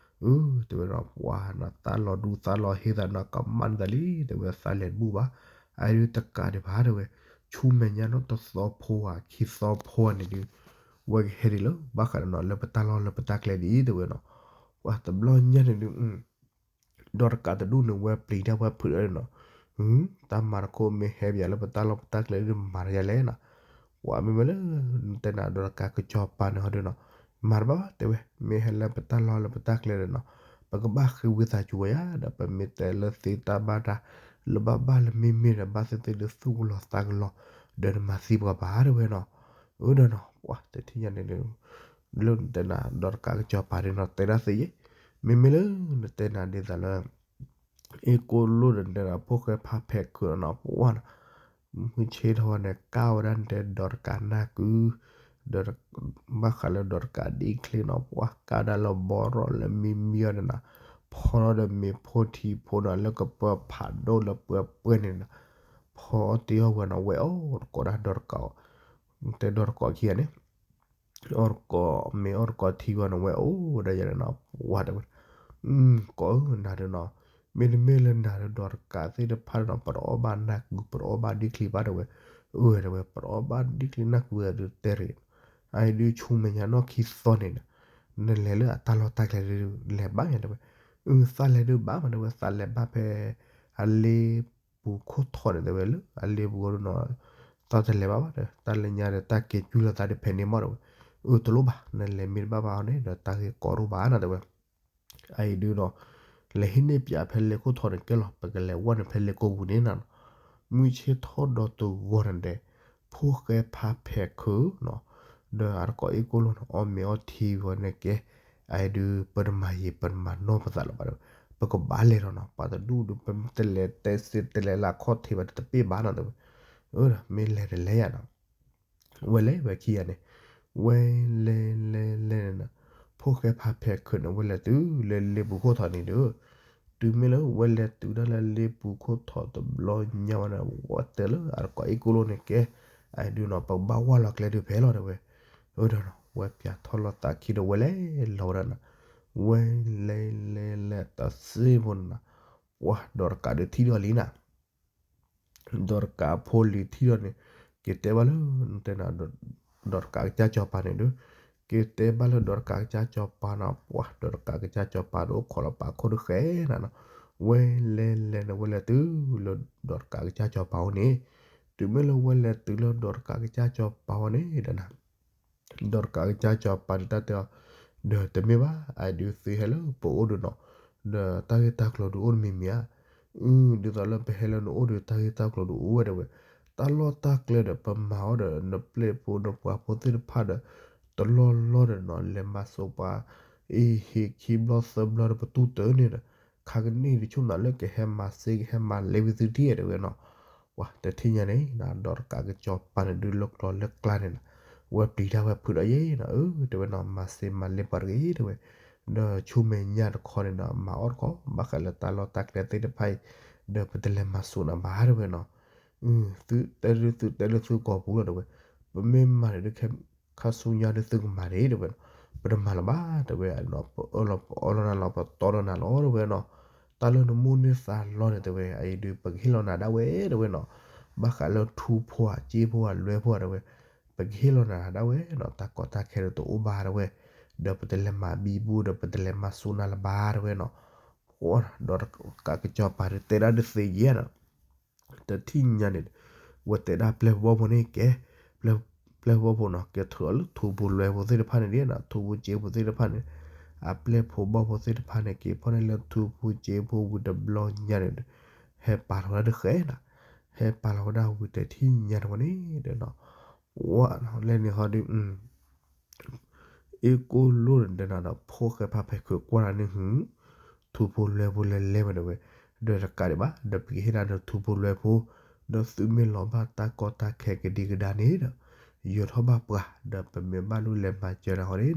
အၢ တဲဝဲဒီးပှၤနီၤ သးလီၤဒူသးလီၤဟ့သးနီၤ ကမၣ်န့ၢ်သးလံ တဲဝဲ သးလဲၤတဘူၣ်ဘၣ်, အအံၤဒုးတကးဒံးဘၣ်တဲဝဲ, ဆူမဲာ်ညါနီၤတသီဖိဧါ ခံသီဖိဧါန့ၣ်ဒုး ဝဲကဟဲဒ်လၢ ဘၣ်ဃးဒီးနီၤ လၢပတၢ်လီၢ်လၢပတၢ်ကျဲဒ်အံၤတဲဝဲနီၤ, ပှၤတဘျီညါန့ၣ်ဒုး ဒီးတကးတဒူၣ်န့ၣ် ဝဲပျံၤတၢ်ဝဲဖုးဒီးနီၤ, တၢ်မၤတခိၣ်မ့ၢ်ဟဲပၠးလၢပတၢ်လီၢ်ပတၢ်ကျဲဒုးမၤတယါလဲၣ်နီၤ, ပှၤမ့မ့ၢ်လၢ နတဲနၤဒီးတကးကစီၤပၤန့ၣ်ဟီဒုးနီၤ, မၤတဘၣ်ဘၣ်တဲဝဲ မ့ၢ်ဟဲလၢပတၢ်လီၢ်လၢပတၢ်ကျဲဒီးနီၤ, ပကဘၣ်ဃ့ဝံသးစူၤဝဲယါ ဒီးပမ့ၢ်တဲလၢသ့တၢ်ဘၣ်တၢ် လၢဘၣ်ဘၣ်လၢမ့မ့ၢ်ဒီးဘၣ်သ့ၣ်သ့ၣ်ဒုးသူၣ်ကလီၤသးကလီၤ, ဒီးနမၤသံပှၤဘၣ်တဲဝဲနီၤ, အၢဒီးနီၤ ပှၤတထံၣ်ညါန့ၣ်ဒုး လၢနတဲနၤ ဒီးတကးကစီၤပၤဒုးနီၤ တဲဒၣ်သ့ယဲ, မ့မ့ၢ်လၢနတဲနၤဒ်သိးလၢ အ့ၣ်ကိလိၣ်ဒီးနတဲနၤ ဖိၣ်ဃဲဖးဖဲးခုးနီၤ ပှၤနီၤ, မုၢ်ဆ့ၣ်ထီၣ်ဝဲန့ၣ် ကၢ်ဝဲဒၣ်နတဲဒီးတကးနၢ်ကု ဒီး ဘၣ်ဃးလၢဒီးတကးဒ်ချ့နီၤ ပှၤကၢ်ဒၣ်လၢဘီရီၣ်လၢမံမံအီၤန့ၣ်နီၤ, ဖီထီၣ်ဒီးမ့ၤဖိထံဖိနီၤ လၢကပၢၤဖးဒိၣ်လၢပၢၤပှဲၤန့ၣ်နီၤ, ဖီအီၣ်တ့ၢ်အီၣ်ဝဲနီၤ ဝဲအီၣ်တကိးဒၣ်ဒီးတကး တဲဒီးတကိးခံဂၤန့ၣ် အီၣ်တကိး မ့ၢ်အီၣ်တကိးထံဝဲနီၤ ဝဲအိၣ်ဒၣ်ယၤန့ၣ်နီၤ ပှၤတဲဝဲ, ကိးဧၢ နၤဒီးနီၤ, မ့တမ့ၢ်လၢနၤဒီးဒီးတကးသ့ၣ်တဖၣ်ဒီးနီၤ ပတအီၣ်ဘၣ်နၢ်ကု ပတအီၣ်ဘၣ်ဒ်ချံဘၣ်တဲဝဲ, အၢ တဲဝဲ ပတအီၣ်ဘၣ်ဒ်ချံနၢ်ကုဝဲဒုးတဲရ့ၣ်, အအံၤဒုးဆူမဲာ်ညါနီၢ်ခံသီန့ၣ်နီၤ, နလဲၤလၢအတၢ်လီၢ်တၢ်ကျဲဒုးလဲၤဘၣ်ယါတဲဝဲ, အၢ သးလဲၤဒုးဘၣ်မးတဲဝဲ သးလဲၤဘၣ်ဖဲ အလ့ ပူၤခိၣ်ထီၣ်န့ၣ်တဲဝဲလၢ အလ့ပူၤဃီဒုးနီၤ, သးတလဲၤဘၣ်ဘၣ်ဒီး တၢ်လၢညါဒီးတၢ်ကဲၤကွံလိာ်သးဒီးဖဲန့ၣ်မးတဲဝဲ, အၢ တလိၣ်ဘၣ် နလဲၤမ့ၢ်တဘၣ်ဘၣ်အီၤန့ၣ်ဒီး တၢ်ဂ့ၢ်ကီဒိၣ်ဘၣ်နီၤတဲဝဲ, အအံၤဒုးနီၤ, လဲၤဟံးန့ၢ်ပၠးဖဲလ့ခိၣ်ထီၣ်န့ၣ်ကဲလီၤ ပကလဲၤဝဲန့ၣ်ဖဲလ့ကိပူၤန့ၣ်နီၤ, မုၢ်ဆ့ၣ်ထီၣ်ဒီးတဂီၤန့ၣ်ဒီး ဖိၣ်ဃဲဖးဖဲးခုးနီၤ, ဒီးအတကိးအ့ၣ်ကိလိၣ်န့ၣ် အီၣ်မ့ၤအီထံဝဲန့ၣ်ကဲ, အအံၤဒုး ပတမၤယံာ် ပတမၤနီၢ်ပသးလၢၤဘၣ်ဒီး ပကဘၣ်လဲၤဒီးနီၤ ပှၤတဒူၣ်ဒုး ပမ့ၢ်တလဲၤတဲစ့တလဲၤလၢအခီၣ်ထံးဘၣ်ဒီးတပ့ၢ်ဘၣ်နီၤတဲဝဲ, အၢ မ့ၢ်လဲၤတလဲၤယါနီၤ ဝဲလဲၤဝဲခံဂၤန့ၣ်, ဝဲလဲၤလဲၤလဲၤန့ၣ်နီၤ, ဖိၣ်ဃဲဖးဖဲးခုးန့ၣ် ဝဲလဲၤတုၤလၢလ့ပူၤခိၣ်ထီၣ်န့ၣ်ဒီး, တုၤမ့ၢ်လၢဝဲလဲၤတုၤဒၣ်လၢလ့ပူၤခိၣ်ထီၣ်တဘျီညါဝဲန့ၣ် ဝဲတဲလၢအတကိးအ့ၣ်ကိလိၣ်န့ၣ်ကဲ, အဒုးနီၤ ပကဘၣ်ဝၢ်လီၤကျဲဒုးဖဲလီၤတဲဝဲ, အဒီးနီၤ ဝဲပၠးထီၣ်လီၤသးခံဒီးဝဲလဲၤလီၤဝဲဒၣ်နီၤ, ဝဲလဲၤလဲၤလဲၤတသ့ဖိန့ၣ်နီၤ, ပှၤဒီးတကးဒုးထံၣ်ဒီးလံနၤ ဒီးတကးအဖိလံၤထံၣ်ဒီးန့ၣ်, က့ၤတဲဘၣ်လၢတဲနၤ, ဒီးတကးကစၢ်စီၤပၤန့ၣ်ဒီး, က့ၤတဲဘၣ်လၢဒီးတကးကစၢ်စီၤပၤနီၤ, ပှၤဒီးတကးကစၢ်စီၤပၤဒီးအိၣ်ခိးလီၤပာ်ခိၣ်တဃဲနၤနီၤ, ဝဲလဲၤလဲၤန့ၣ် ဝဲလဲၤတုၤလၢဒီးတကးကစၢ်စီၤပၤအိၣ်န့ၣ်, တုၤမ့ၢ်လၢဝဲလဲၤတုၤလၢဒီးတကးကစၢ်စီၤပၤအိၣ်န့ၣ်ဒီးနၤ ဒီးတကးကစၢ်စီၤပၤဒုးတၢ်တဲအီၤ, ဒီးတမ့ၢ်ဘၣ် အဒုးသုဟဲလၢပအိၣ်ဒီးနီၤ, ဒီးတၢ်ဂ့ၢ်တၢ်ကျိၤဒုးအိၣ်တမံၤမံၤဧါ, အု ဒ်သိးလၢပဟဲလၢနအိၣ်ဒီးတၢ်ဂ့ၢ်တၢ်ကျိၤဒုးအိၣ်ဝဲတဲဝဲ, တၢ်လီၢ်တၢ်ကျဲဒီးပမၤအီၤဒီးနပျဲၢ်ဖိနပှၤဖိသ့ၣ်တဖၣ်ဒီး, တလီၢ်လီၢ်ဒီးနီၤ လဲၤမၤစိးပှၤ, အ့ ဟ့ၣ်ခံဘျီသၢဘျီဒီးပတူၢ်တၢ်န့ၣ်ဒီး, ခါကနံၣ်တဆူၣ်နၤလၢကဟဲမၤစ့ကဟဲမၤလဲၤဝံၤသုထံၣ်တဲဝဲနီၤ ပှၤတထံၣ်ညါန့ၣ် ဒီးတကးကစီၤပၤန့ၣ်ဒုးလၢကျီလၢကျါန့ၣ်နီၤ, ဝဲပျံၤတၢ်ဝဲဖုးဒီးယဲနီၤ, အၢ တဲဝဲနီၤ မၤစ့မၤလဲၤပှၤတဂ့ၤတဲဝဲ, ဒီးဆူမဲာ်ညါတခီန့ၣ်ဒီး မၤအီၣ်တခီ ဘၣ်ဃးလၢတၢ်လီၢ်တၢ်ကျဲသ့ၣ်တဖၣ်အံၤ, ဒီးပတလဲၤမၤစိးနၤဘၣ်တဲဝဲနီၤ, သုတဲဒုးသုတဲလၢသုကိာ်ပူၤလီၤတဲဝဲ, ပမ့ၢ်မၤန့ၣ်ဒုးခဲ ခါဆူညါဒုးသုကမၤန့ၣ်တဲဝဲနီၤ, ပတမၤလၢၤဘၣ်တဲဝဲ, ပအၢၣ်လီၤပအီလီၤနၤလီၤ ပတီဒီးနၤလီၤတဲဝဲနီၤ, တၢ်လၢနမိၣ်န့ၢ်သးလီန့ၣ်တဲဝဲ အအံၤဒုးပကဟ့ၣ်လီၤနၤဒၣ်ဝဲတဲဝဲနီၤ, ဘၣ်ဃးလၢထူဖိအစ့ဖိအလွဲဖိတဲဝဲ, ပကဟ့ၣ်လီၤနၤဒၣ်ဝဲနီၤ, တၢ်ကီတၢ်ခဲဒီးတအိၣ်ဘၣ်တဲဝဲ, ဒီးပတလဲၤမၤဘံဘူဒီးပတလဲၤမၤစိးနၤလၢၤဘၣ်တဲဝဲနီၤ, ဒီးတကးကစီၤပၤဒုးတဲဒၣ်ဒုးသ့ယဲနီၤ တထံၣ်ညါန့ၣ်, ဝဲတဲဒၣ်ပျဲၢ်ဘီၣ်ဖိန့ၣ်ကဲ, ပျဲၢ်ဘီၣ်ဖိနီၤ ကဲထၢၣ်အီၤလၢထူဖိလွဲဖိသ့ၣ်တဖၣ်န့ၣ်ဒ်နီၤ, ထူဖိစ့ဖိသ့ၣ်တဖၣ်န့ၣ်, အပျဲၢ်ဖိဘီၣ်ဖိသ့ၣ်တဖၣ်န့ၣ် က့ၤဖီၣ်န့ၢ်လၢထူဖိစ့ဖိဝံၤတဘျီညါန့ၣ်, ဟဲပာ်လီၤဝဲဒၣ်တဃဲနီၤ, ဟဲပာ်လီၤဝဲဒၣ်ဝံၤတထံၣ်ညါန့ၣ်ဝဲန့ၣ်ဒီးနီၤ, ဝဲလဲန့ၣ်ဟီဒုး အ့ၣ်ကိၣ်လိၣ်န့ၣ်တဲနၤဒီး ဖိၣ်ဃဲဖးဖဲးခုးကွၢ်နၤန့ၣ်ဟု, ထူဖိလွဲဖိလဲၤလဲၤဝဲဒီးဝဲ, ဒီးတကးဒံးဘၣ် ဒီးပကဟ့ၣ်နၤဒီးထူဖိလွဲဖိ, ဒီးသုမ့ၢ်လီၤဘၣ်တၢ်ကီတၢ်ခဲကဒံကဒါန့ၣ်ဒီး, ယိၤထီၣ်ဘၣ်ပှၤ ဒီးပမ့ၢ်ဘၣ်လိၣ်လဲၤမၤစၢၤနၤဟီန့ၣ်ဒီး,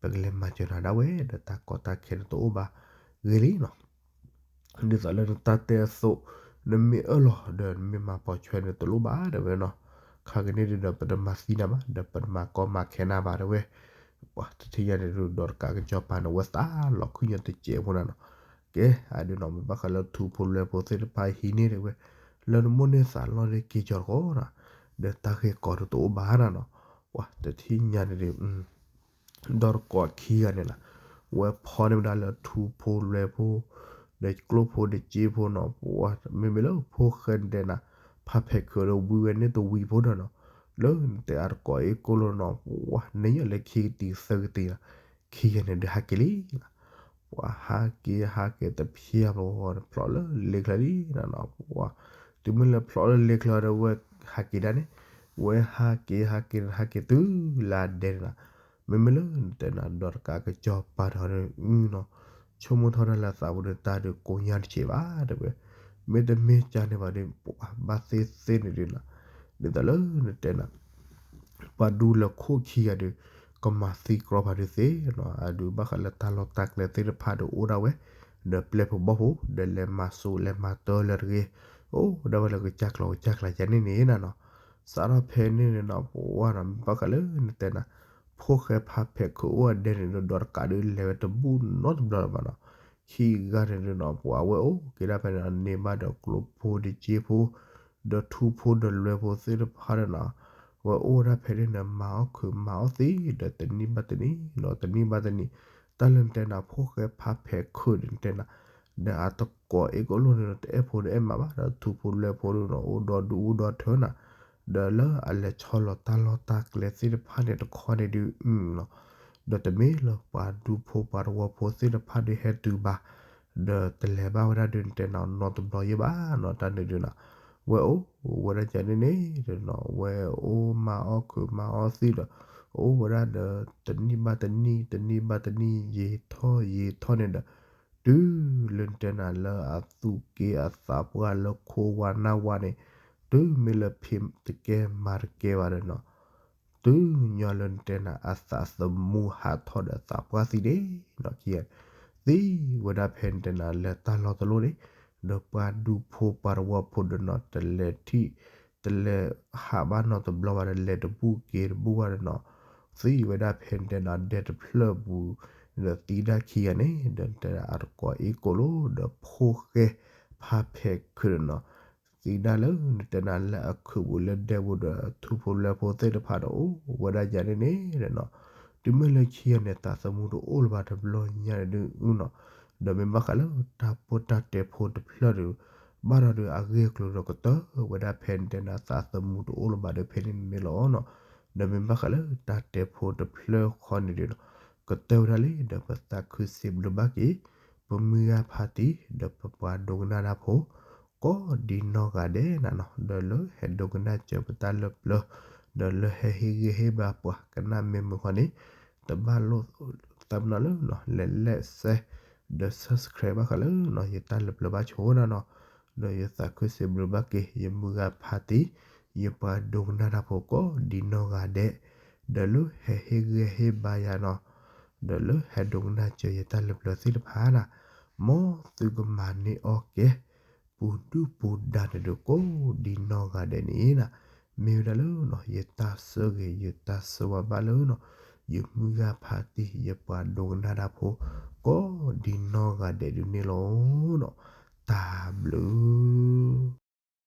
ပကလဲၤမၤစၢၤနၤဒၣ်ဝဲ ဒီးတၢ်ကီတၢ်ခဲန့ၣ်တအိၣ်ဘၣ်ဂ့ၤလံနီၤ ဒ်သိးလၢနတၢ်တဲအသိး, နမ့ၢ်အၢၣ်လီၤဒီးနမ့ၢ်မၤပိာ်ဆွဲန့ၣ်တလိၣ်ဘၣ်တဲဝဲနီၤ, ခါကန့ၣ်ဒုးဒီးပတမၤသံနၤဘၣ် ဒီးပတမၤကီမၤခဲနၤဘၣ်တဲဝဲ, ပှၤတထံၣ်ညါန့ၣ်ဒုးဒီးတကးကစီၤပၤန့ၣ် ဝဲသးလီၤခုၣ်ညါတစဲးဖိနၤနီၤ, ကဲ အဒုးနီၤ မ့ၢ်ဘၣ်ဃးလၢထူဖိလွဲဖိသ့ၣ်တဖၣ်ဟံးန့ၢ်တဲဝဲ, လၢနမိၣ်န့ၢ်သးလီန့ၣ်က့ၤကီၤတခီနီၤ, ဒီးတၢ်ဂ့ၢ်ကီဒုးတအိၣ်ဘၣ်နၤနီၤ, ပှၤတထံၣ်ညါန့ၣ်ဒုး ဒီးတကိးခံဂၤန့ၣ်နီၤ, ဝဲဖီန့ၢ်ဝဲဒၣ်လၢထူဖိလွဲဖိ, ဒီးကျိၣ်ဖိဒီးစ့ဖိနီၤ, ပှၤမ့မ့ၢ်လၢဖိၣ်ဃဲန့ၣ်တဲနၤ, ဖးဖဲးခုးဒီးဝံဝဲန့ၣ်တဝံဖိဒီးနီၤ, လၢနတဲအတကိးအ့ၣ်ကိၣ်လိၣ်နီၤ, ပှၤန့ၣ်ယီၤလၢခံကတံၤသၢကတံၤနီၤ, ခံဂၤန့ၣ်ဒုးဟးက့ၤလံနီၤ ပှၤဟးက့ၤဟးက့ၤတဖျၢၣ်ဘီ ဖျိးလၢလ့ချၢလံနီၤ, ပှၤ တုၤမ့ၢ်လၢဖျိးလၢလ့ချၢဒီးဝဲဟးက့ၤဒၣ်န့ၣ်, ဝဲဟးက့ၤဟးက့ၤန့ၣ် ဟးက့ၤတုၤလၢအဒဲန့ၣ်နီၤ, မ့မ့ၢ်လၢနတဲနၤ ဒီးတကးကစီၤပၤဒီးနီၤ, ဆိကမိၣ်ထီၣ်တၢ်လၢသးပူၤဒီးတၢ်ဒုးကိးညါတစဲးဘၣ်တဲဝဲ, မ့တမ့ၢ်ကန့ၣ်ဘၣ်ဒီး ပှၤဘၣ်သ့ၣ်သ့ၣ်န့ၣ်ဒုးနီၤ, ဒ်သိးလၢနတဲနၤ ပှၤဒူလၢခိၣ်ခံဂၤဒီး ကမၤသံကြီပှၤဒုးသ့နီၤ, အဒုးဘၣ်ဃးလၢတၢ်လီၢ်တၢ်ကျဲသ့ၣ်တဖၣ်ဒီးအိၣ်ဒၣ်ဝဲ, ဒီးပျဲၢ်ဖိဘီၣ်ဖိ ဒီးလဲၤမၤစိးလဲၤမၤတၢ်လၢတဂ့ၤ, အိၣ်ဒၣ်ဝဲလၢကစၢ်ကျိၤကစၢ်ကျဲယါန့ၣ်န့ၣ်နၤနီၤ, စးထီၣ်ဖဲန့ၣ်န့ၣ်နီၤ ပှၤနီၤ မ့ၢ်ဘၣ်ဃးလၢနတဲနၤ, ဖိၣ်ဃဲဖးဖဲးခုးအိၣ်အဒဲန့ၣ်ဒီး ဒီးတကးဒုးလဲၤဝဲတဘူၣ်နီတဘျီလၢၤဘၣ်နီၤ, ခံဂၤန့ၣ်ဒုးနီၤ ပှၤဝဲအိၣ်က့ၤဒၣ်ဖဲန့ၣ် န့ၢ်ဘၣ်ဒီးကျိၣ်ဖိဒီးစ့ဖိ ဒီးထူဖိဒီးလွဲဖိသ့ၣ်တဖၣ်ဒီးနီၤ, ဝဲအိၣ်ဝဲဒၣ်ဖဲန့ၣ်န့ၣ် မၤအီၣ်ခုးမၤအီၣ်သံ ဒီးတနံၣ်ဘၣ်တနံၣ်နီၤ တနံၣ်ဘၣ်တနံၣ်, တၢ်လၢနတဲနၤ ဖိၣ်ဃဲဖးဖဲးခုးန့ၣ်နတဲနၤ, ဒီးအတကိးအ့ၣ်ကိၣ်လိၣ်န့ၣ်ဒီး တအဲၣ်ဖိတအဲၣ်မါဘၣ် ဒီးထူဖိလွဲဖိဒုးနီၤ အိၣ်ဒီဒူၣ်အိၣ်ဒီထၢနၤ, ဒီးလၢအလဲၤဆီလီၤတၢ်လီၢ်တၢ်ကျဲသ့ၣ်တဖၣ်န့ၣ်တခီန့ၣ်ဒုးနီၤ, ဒီးတမ့ၢ်လၢပှၤဒူဖိပှၤသဝီဖိသ့ၣ်တဖၣ်ဒုးဟဲတုၤဘၣ်, ဒီးတလဲၤဘၣ်ဝဲဒၣ်ဒုးနတဲနၤနီတဘျီယဲၢ်ဘၣ်နီၤ တၢ်န့ၣ်ဒုးနီၤ, ဝဲအိၣ်ဝဲဒၣ်ကန့ၣ်န့ၣ်နီၤ ဝဲအိၣ်မၤအီၣ်ခုးမၤအီၣ်သံဒီး, အိၣ်ဝဲဒၣ်ဒီး တနံၣ်ဘၣ်တနံၣ် တနံၣ်ဘၣ်တနံၣ် ယံာ်ထီၣ်ယံာ်ထီၣ်န့ၣ်ဒီး, တုၤလၢနတဲနၤလၢအသူၣ်က့အသးပှၢ်လၢခိဝါနၢ်ဝါန့ၣ်, တုၤမ့ၢ်လၢဖံးတကဲမၤတကဲဘၣ်ဒီးနီၤ, တုၤညီလၢနတဲနၤ အသးသမူဟးထီၣ်ဒီးသးပှၢ်သံန့ၣ်နီၤ ခံဂၤ, သံဝဲဒၣ်ဖဲနတဲနၤလၢတၢ်လီၢ်တလိၣ်န့ၣ်, ဒီးပှၤဒူဖိပှၤသဝီဖိဒီးနီၤ တလဲၤထံၣ် တလဲၤဟးဘၣ်နီတဘျီဘၣ်ဒီး လဲၤတဘူၣ်က့ၤတဘူၣ်ဘၣ်ဒီးနီၤ, သံဝဲဒၣ်ဖဲန့ၣ်တဲနီၤ ဒဲတဖျၢၣ်ပူၤ ဒီးသံဒၣ်ခံဂၤန့ၣ် ဒီးတဲဒၣ်အတကိးအ့ၣ်ကိၣ်လိၤ ဒီးဖိၣ်ဃဲဖးဖဲးခုးဒီးနီၤ, သံဒၣ်လၢနတဲနၤလၢအခုးပူၤလၢဒဲပူၤဒီး ထူဖိပျဲၢ်ဖိသ့ၣ်တဖၣ်ဒီးအိၣ်ဝဲဒၣ်ယၤန့ၣ်န့ၣ်ဒီးနီၤ, တုၤမ့ၢ်လၢခံဂၤန့ၣ် သးသမူတအိၣ်လၢၤဘၣ်တဘျီညါန့ၣ်ဒုးနီၤ, ဒီးမ့ၢ်ဘၣ်ဃးလၢတၢ်ပီးတၢ်တဲဖိတဖျၢၣ်ဒီး ဘၣ်ဒီးဒုးအဂ့ၢ်အကျိၤဒီးကတၢၢ်ဝဲဒၣ်ဖဲန့ၣ်တဲနၤသးသမူတအိၣ်လၢၤဘၣ်ဒီးဖဲန့ၣ်န့ၣ်လီၤနီၤ, ဒီးမ့ၢ်ဘၣ်ဃးလၢတၢ်တဲဖိတဖျၢၣ်ဃီန့ၣ်ဒီးနီၤ, ကတၢၢ်ဝဲဒၣ်လံ ဒီးပသးခုစံးဘျုးဘၣ်က့ၤ ပမုၢ်ဂၤဖါတံၢ် ဒီးပပှၤဒိကနၣ်တၢ်ဖိ ကိးဒ်နီၢ်ဂၤဒဲးနၤနီၤ, ဒီးလၢဟဲဒိကနၣ်စၢၤပတၢ်လၢပျၢၤ ဒီးလၢဟဲဟ့ၣ်ဂံၢ်ဟ့ၣ်ဘါပှၤကနၣ်မ့ၢ်မုာ်ဃီန့ၣ် တဘၣ်လိၣ်သးပနီၤလၢနီၤ လဲၤ like share ဒီး subscribe ဘၣ်ဃးလၢနီၤ ယတၢ်လၢပျၢၤဘၣ်ဆိဒၣ်နီၤ, ဒီးယသးခုစံးဘျုးဘၣ်က့ၤ ယမုၢ်ဂၤဖါတံၢ် ယပှၤဒိကနၣ်တၢ်ဖိကိးဒ်နီၢ်ဂၤဒဲး, ဒီးလၢဟဲဟ့ၣ်ဂံၢ်ဟ့ၣ်ဘါယၤနီၤ, ဒီးလၢဟဲဒိကနၣ်စၢၤယတၢ်လၢပျၢၤသ့ၣ်တဖၣ်နၤ, မ်သုကမၤန့ၢ်အီၣ်ကဲ ပူၤဒုၣ်ပူၤဒါန့ၣ်ဒီးကိးဒ်နီၢ်ဂၤဒဲးန့ၣ်နၤ, မ့ၢ်ဝဲဒၣ်လၢနီၤ ယတၢ်ဆိၣ်ဂ့ၤ ယတၢ်ဆိၣ်ဝါဘၣ်လၢနီၤ ယမုၢ်ဂၤဖါတံၢ် ယပှၤဒိကနၣ်တၢ်ဖိ ကိးဒ်နီၢ်ဂၤဒဲးဒုးန့ၣ်လီၤနီၤ, တၢ်ဘျုး